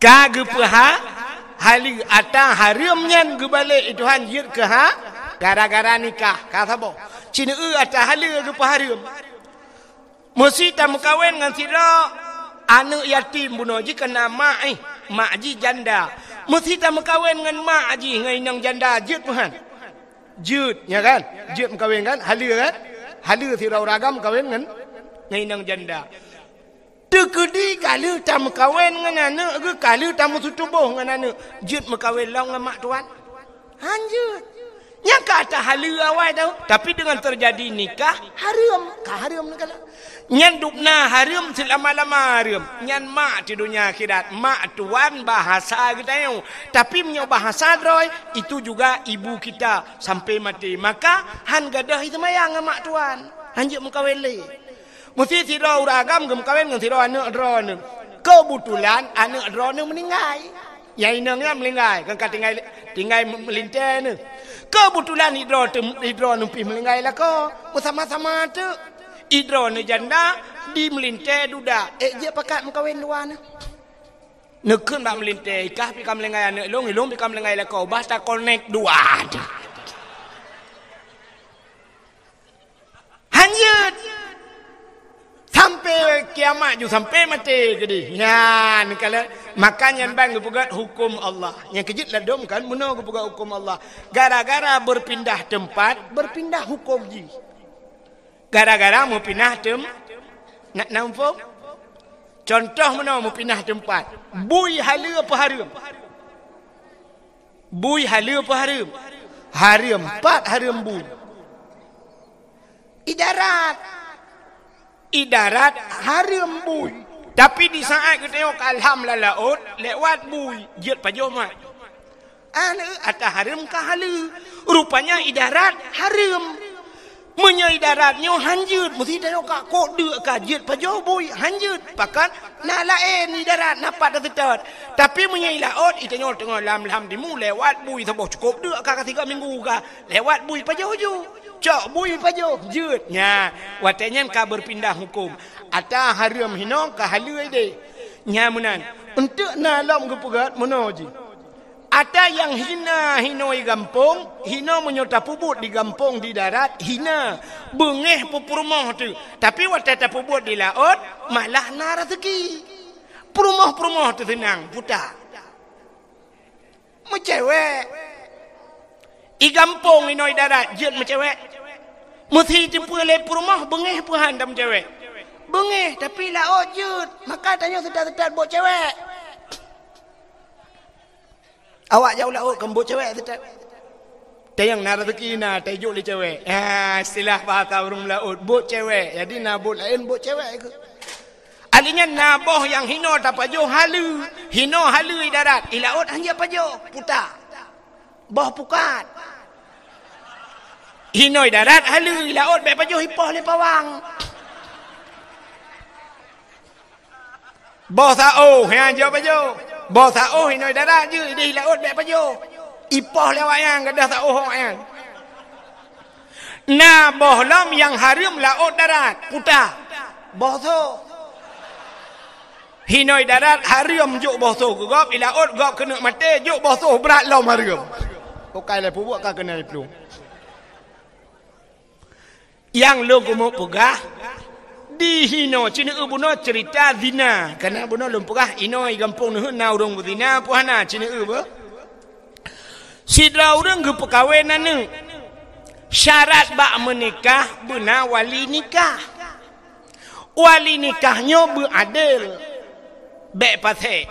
Ka geupeuha-, haleue ata hareuem nyan geubalek lé Tuhan jeuet keu ha, gara-gara nikah. Ka saboh. Cineu ata haleue geupeuhareuem. Meusi tameukawen ngon sidroe aneuëk yatim bunoe jih keu na mak, eh, mak jih janda. Meusi tameukawen ngon mak jih ngon inong janda jeuet meuhan. Jeuet, nya kan? Jeuet meukawen kan? Haleue kan? Haleue sidroe ureuëng agam meukawen ngon, ngon inong janda. Teukeudi ka lheueh tameukawen ngon aneuëk geuh, ka lheueh tameuseutuboh ngon aneuëk, jeuet meukawen lom ngon mak tuan? Han jeuet. Nyang ka ata haleue awai tau, tapi deungon teujadi nikah, hareuem. Ka hareuem neukalon. Nyan dubna hareuem seulama-lama hareuem. Nyan mak di donya akhirat, mak tuan bahasa geutanyoe. Tapi meunyoe bahasa droe, itu juga ibu kita sampai mati. Maka han gadôh seumayang ngon mak tuan. Han jeuet meukawen lé. Meusi sidroe ureuëng agam geumeukawen ngon sidroe aneuëk droeneuh. Keubeutulan aneuëk droeneuh meuninggai. Nyang inong nyan meuninggai, kon ka tinggai, tinggai meulintée neuh. Keubeutulan sidroe teum-, sidroeneuh pih meuninggai lakoe, beusama-sama teuk. Sidroeneuh janda di meulintée duda, ék jeuet pakat meukawen dua neuh. Neukheun bak meulintée, "I kah pih ka meulinggai aneuëk lôn, i lôn pih ka meulinggai lakoe, bah takonek dua." Han jeuet. Sampai kiamat ju sampai maté keudeh. Nyan kalau maka nyan ban geupeugét huköm Allah. Nyang keujeuet ladôm kan meunoe geupeugét huköm Allah. Gara-gara beupindah teumpat, beupindah huköm jih. Gara-gara meupinah teum-, nak namphong? Contoh meunoe meupinah teumpat. Bui haleue peuhareuem. Bui haleue peuhareuem. Hareuem pat hareuem bui. Idarat. Idarat hareuem bui. Tapi di saat geutanyoe ka lham lam laôt, lewat bui, jeuet pajoh mat. Aneuëk ata hareuem ka haleue. Rupanya idarat hareuem. Meunyoe idarat nyoe han jeuet, meusti tanyoe ka kok deuk ka jeuet pajoh bui, han jeuet. Pakon na laén idarat na pat teuseutôt. Tapi meunyoe i laôt, i tanyoe teungoh lam-lam timu lewat bui saboh cukôp deuk ka, ka tiga minggu ka lewat bui pajoh ju. Cok bui pajoh jeuet. Nya, watée nyan ka beupindah huköm. Ata hareuem hinoe ka haleue ideh. Nya meunan. Eunteuk na lom geupeugét meunoe jih. Ata nyang hina hinoe gampông, hinoe meunyoe tapeubuet di gampông di darat, hina. Beungéh peurumoh teuk. Tapi watée tapeubuet di laôt, malah na raseuki. Peurumoh-peurumoh teuh seunang, puta. Meucewek. I gampông inoe darat jeuet meucewek. Meusi teupeue lé peurumoh beungéh peuhan dan meucewek. Beungéh, tapi laôt jeuet. Maka tanyoe seutat-seutat buet cewek. Awak jak u laôt kan buet cewek seutat. Tayang na raseuki na, tajok lé cewek. Ha, istilah bahasa ureuëng laôt, buet cewek. Jadi na buet laén buet cewek keuh. Alinyan na boh nyang hinoe tapajoh haleue, hinoe haleue i darat, i laôt hanjeuet pajoh, puta. Boh pukat. Hinoe i darat haleue, i laôt bék pajoh ipoh lé pawang. Boh saôh, nyan jeuet pajoh. Boh saôh hinoe i darat jeuet, ideh i laôt bék pajoh. Ipoh lé awaknyan, gadôh saôh awaknyan. Na boh lom nyang hareuem laôt darat, puta. Boh soh. Hinoe darat hareuem jok boh soh keu gob, i laôt gob keuneuk maté, jok boh soh brat lom hareuem. Bukai lé peubuet ka keunai plueng. Nyang lôn keumeung peugah, di hinoe, ci neueu bunoe ceurita zina. Kana bunoe lôn peugah, inoe i gampông neuheun na ureuëng beuzina, peue hana ci neueu beuh. Sidroe ureuëng geupeukawen aneuëk. Syarat bak meunikah beuna wali nikah. Wali nikah nyoe beuadil, bék pasék.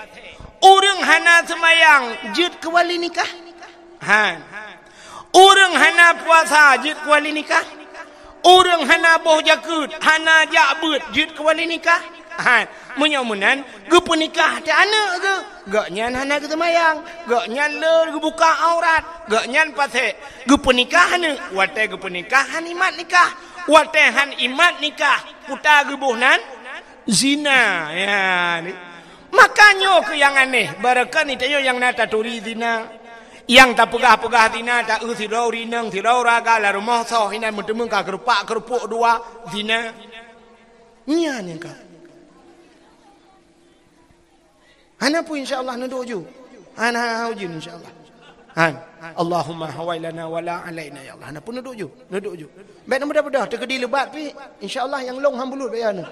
Ureuëng hana seumayang jeuet keu wali nikah? Han. Ureuëng hana puasa jeuet keu wali nikah? Ureuëng hana boh jakeuet, hana jak beuet jeuet keu wali nikah? Han. Meunyoe meunan, geupeunikah teuh aneuëk geuh. Gobnyan hana geuseumayang, gobnyan le geubuka aurat, gobnyan pasék. Geupeunikah aneuëk, watée geupeunikah han imat nikah. Watée han imat nikah, puta geuboh nan zina. Ya, ni. Maka nyoe keuh nyang aneh, barangkahi tanyoe nyang na taturi zina. Nyang tapeugah-peugah zina, taeu sidroe ureuëng inong, sidroe ureuëng agam lam rumoh soh, inan meuteumeung ka keurupak-keurupuk dua, zina. Nyan nyang ka. Hana peue, insya Allah neuduek ju. Hana, hana, hana ujeuen, insya Allah. Han. Allahumma hawailana wala alaina, ya Allah. Hana peue neuduek ju, neuduek ju. Bék na mudah-mudah teukeudi leubat pih, insya Allah nyang lông han bulut bék ya na.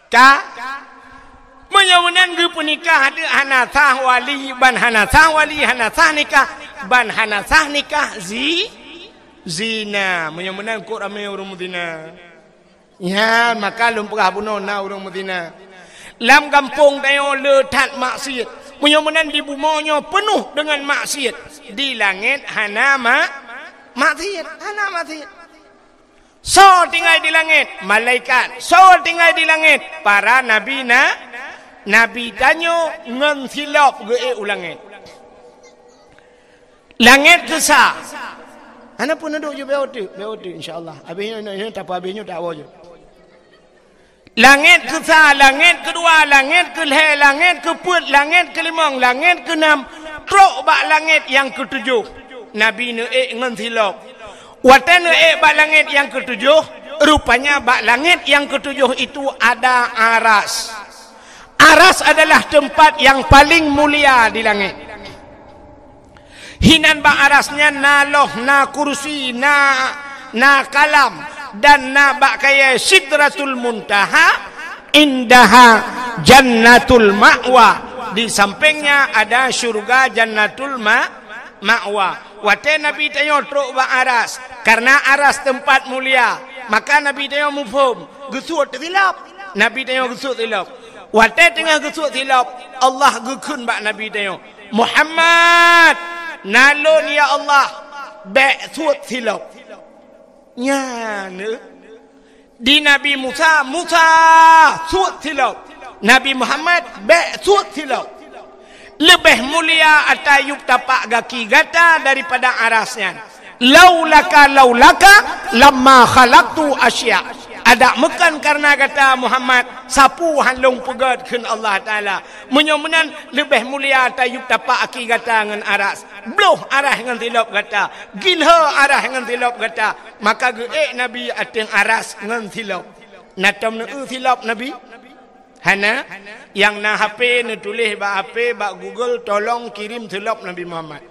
Ka? Meunyoe meunan geupeunikah deuek hana sah wali, ban hana sah wali, hana sah nikah, ban hana sah nikah zi-, zina. Meunyoe meunan kok ramé ureuëng meuzina. Nyan, maka lôn peugah bunoe na ureuëng meuzina. Lam gampông tanyoe le that maksiet. Meunyoe meunan di bumoe nyoe peunoh deungon maksiet. Di langét hana ma-, maksiet, hana maksiet. Soe tinggai di langét? Malaikat. Soe tinggai di langét? Para nabi na-, nabi tanyoe ngon silop geuék u langét. Langét keusa. Hana peue neuduek ju, bék uteuk, bék uteuk, insya Allah. Habéh nyoe, nyoe, nyoe, tapi habéh nyoe tak woe ju. Langét keusa, langét keudua, langét keulhée, langét keupeuet, langét keulimong, langét keunam, trok bak langét nyang keutujoh. Nabi neuék ngon silop. Watée neuék bak langét nyang keutujoh, rupanya bak langét nyang keutujoh itu ada aras. Aras adalah tempat yang paling mulia di langét. Hinan bak aras nyan na loh, na kursi, na, na kalam, dan na bak kayée Sidratul Muntaha, indaha Jannatul Ma'wa. Di sampingnya ada syurga Jannatul Ma-, Ma'wa. Watée Nabi tanyoe trok bak aras, karena aras tempat mulia, maka Nabi tanyoe muphom, geusuet silop. Nabi tanyoe geusuet silop. Watée teungoh geusuet silop, Allah geukheun bak Nabi tanyoe, "Muhammad, na lôn ya Allah, bék suet silop." Nyan, eh. Di Nabi Musa, "Musa, suet silop." Nabi Muhammad, "Bék suet silop." Leubeh mulia ata yup tapak gaki gata daripada aras nyan. "Laulaka, laulaka, lamma khalaqtu asya." Adak meukan karena gata Muhammad, sapeue han lôn peugét kheun Allah Taala. Meunyoe meunan leubeh mulia ata yup tapak gaki gata ngon aras. Bloh aras ngon silop gata. Gilho aras ngon silop gata. Maka geuék Nabi ateueh aras ngon silop. Na tom neueu silop Nabi? Hana. Nyang na H P neutuléh bak H P, bak Google, "Tolong kirim silop Nabi Muhammad."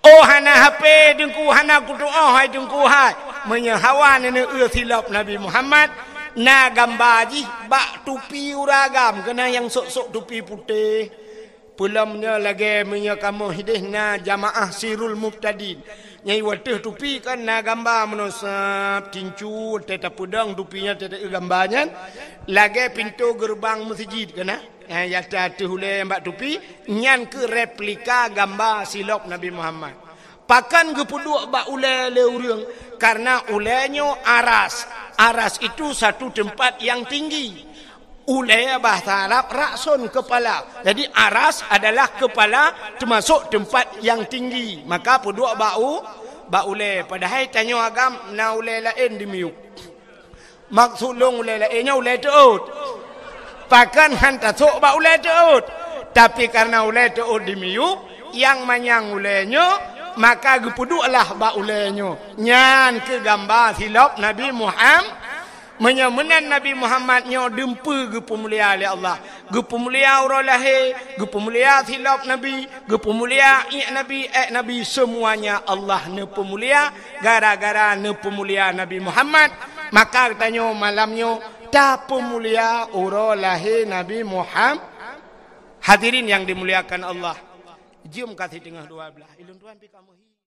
Oh, hana H P Teungku, hana kutu'oh hai Teungku hai. Meunyoe hawa neueu silop Nabi Muhammad, na gamba jih bak tupi ureueng agam, keunan nyang sôk-sôk tupi putéh. Peulom nyoe lagèe meunyoe kamoe hideh na jamaah Sirul Mubtadin. Nyang watèe tupi kan na gamba meunoe sab, tincu, watèe tapeudong tupi nyan, watèe taeu gamba nyan. Lagèe pintoe geureubang meuseujid keunan. Eh, nyata ateueh ulèe nyang bak tupi, nyan keuh replika gamba silop Nabi Muhammad. Pakon geupeuduek bak ulèe lé ureueng? Karena ulèe nyoe aras. Aras itu satu tempat yang tinggi. Ulèe bahasa Arab ra'sun, kepala. Jadi aras adalah kepala, termasuk tempat yang tinggi. Maka peuduek bak u-, bak ulèe. Padahai tanyoe agam na ulèe laén di miyueb. Maksud lôn ulèe laén nyoe ulèe teuôt. Pakon han tasôk bak ulèe teuôt. Tapi karena ulèe teuôt di miyueb, nyang manyang ulèe nyoe, maka geupeudueklah bak ulèe nyoe. Nyan keuh gamba silop Nabi Muham-, meunyoe meunan Nabi Muhammad nyoe dum peue geupeumulia lé Allah. Geupeumulia uroe lahé, geupeumulia silop Nabi, geupeumulia iek Nabi, èk Nabi, seumuanya Allah neupeumulia gara-gara neupeumulia Nabi Muhammad. Maka geutanyoe malam nyoe tapeumulia uroe lahé Nabi Muham-, hadirin yang dimuliakan Allah. Jeuem ka siteungoh dua blah. Ilôn tuan pih ka meuhi.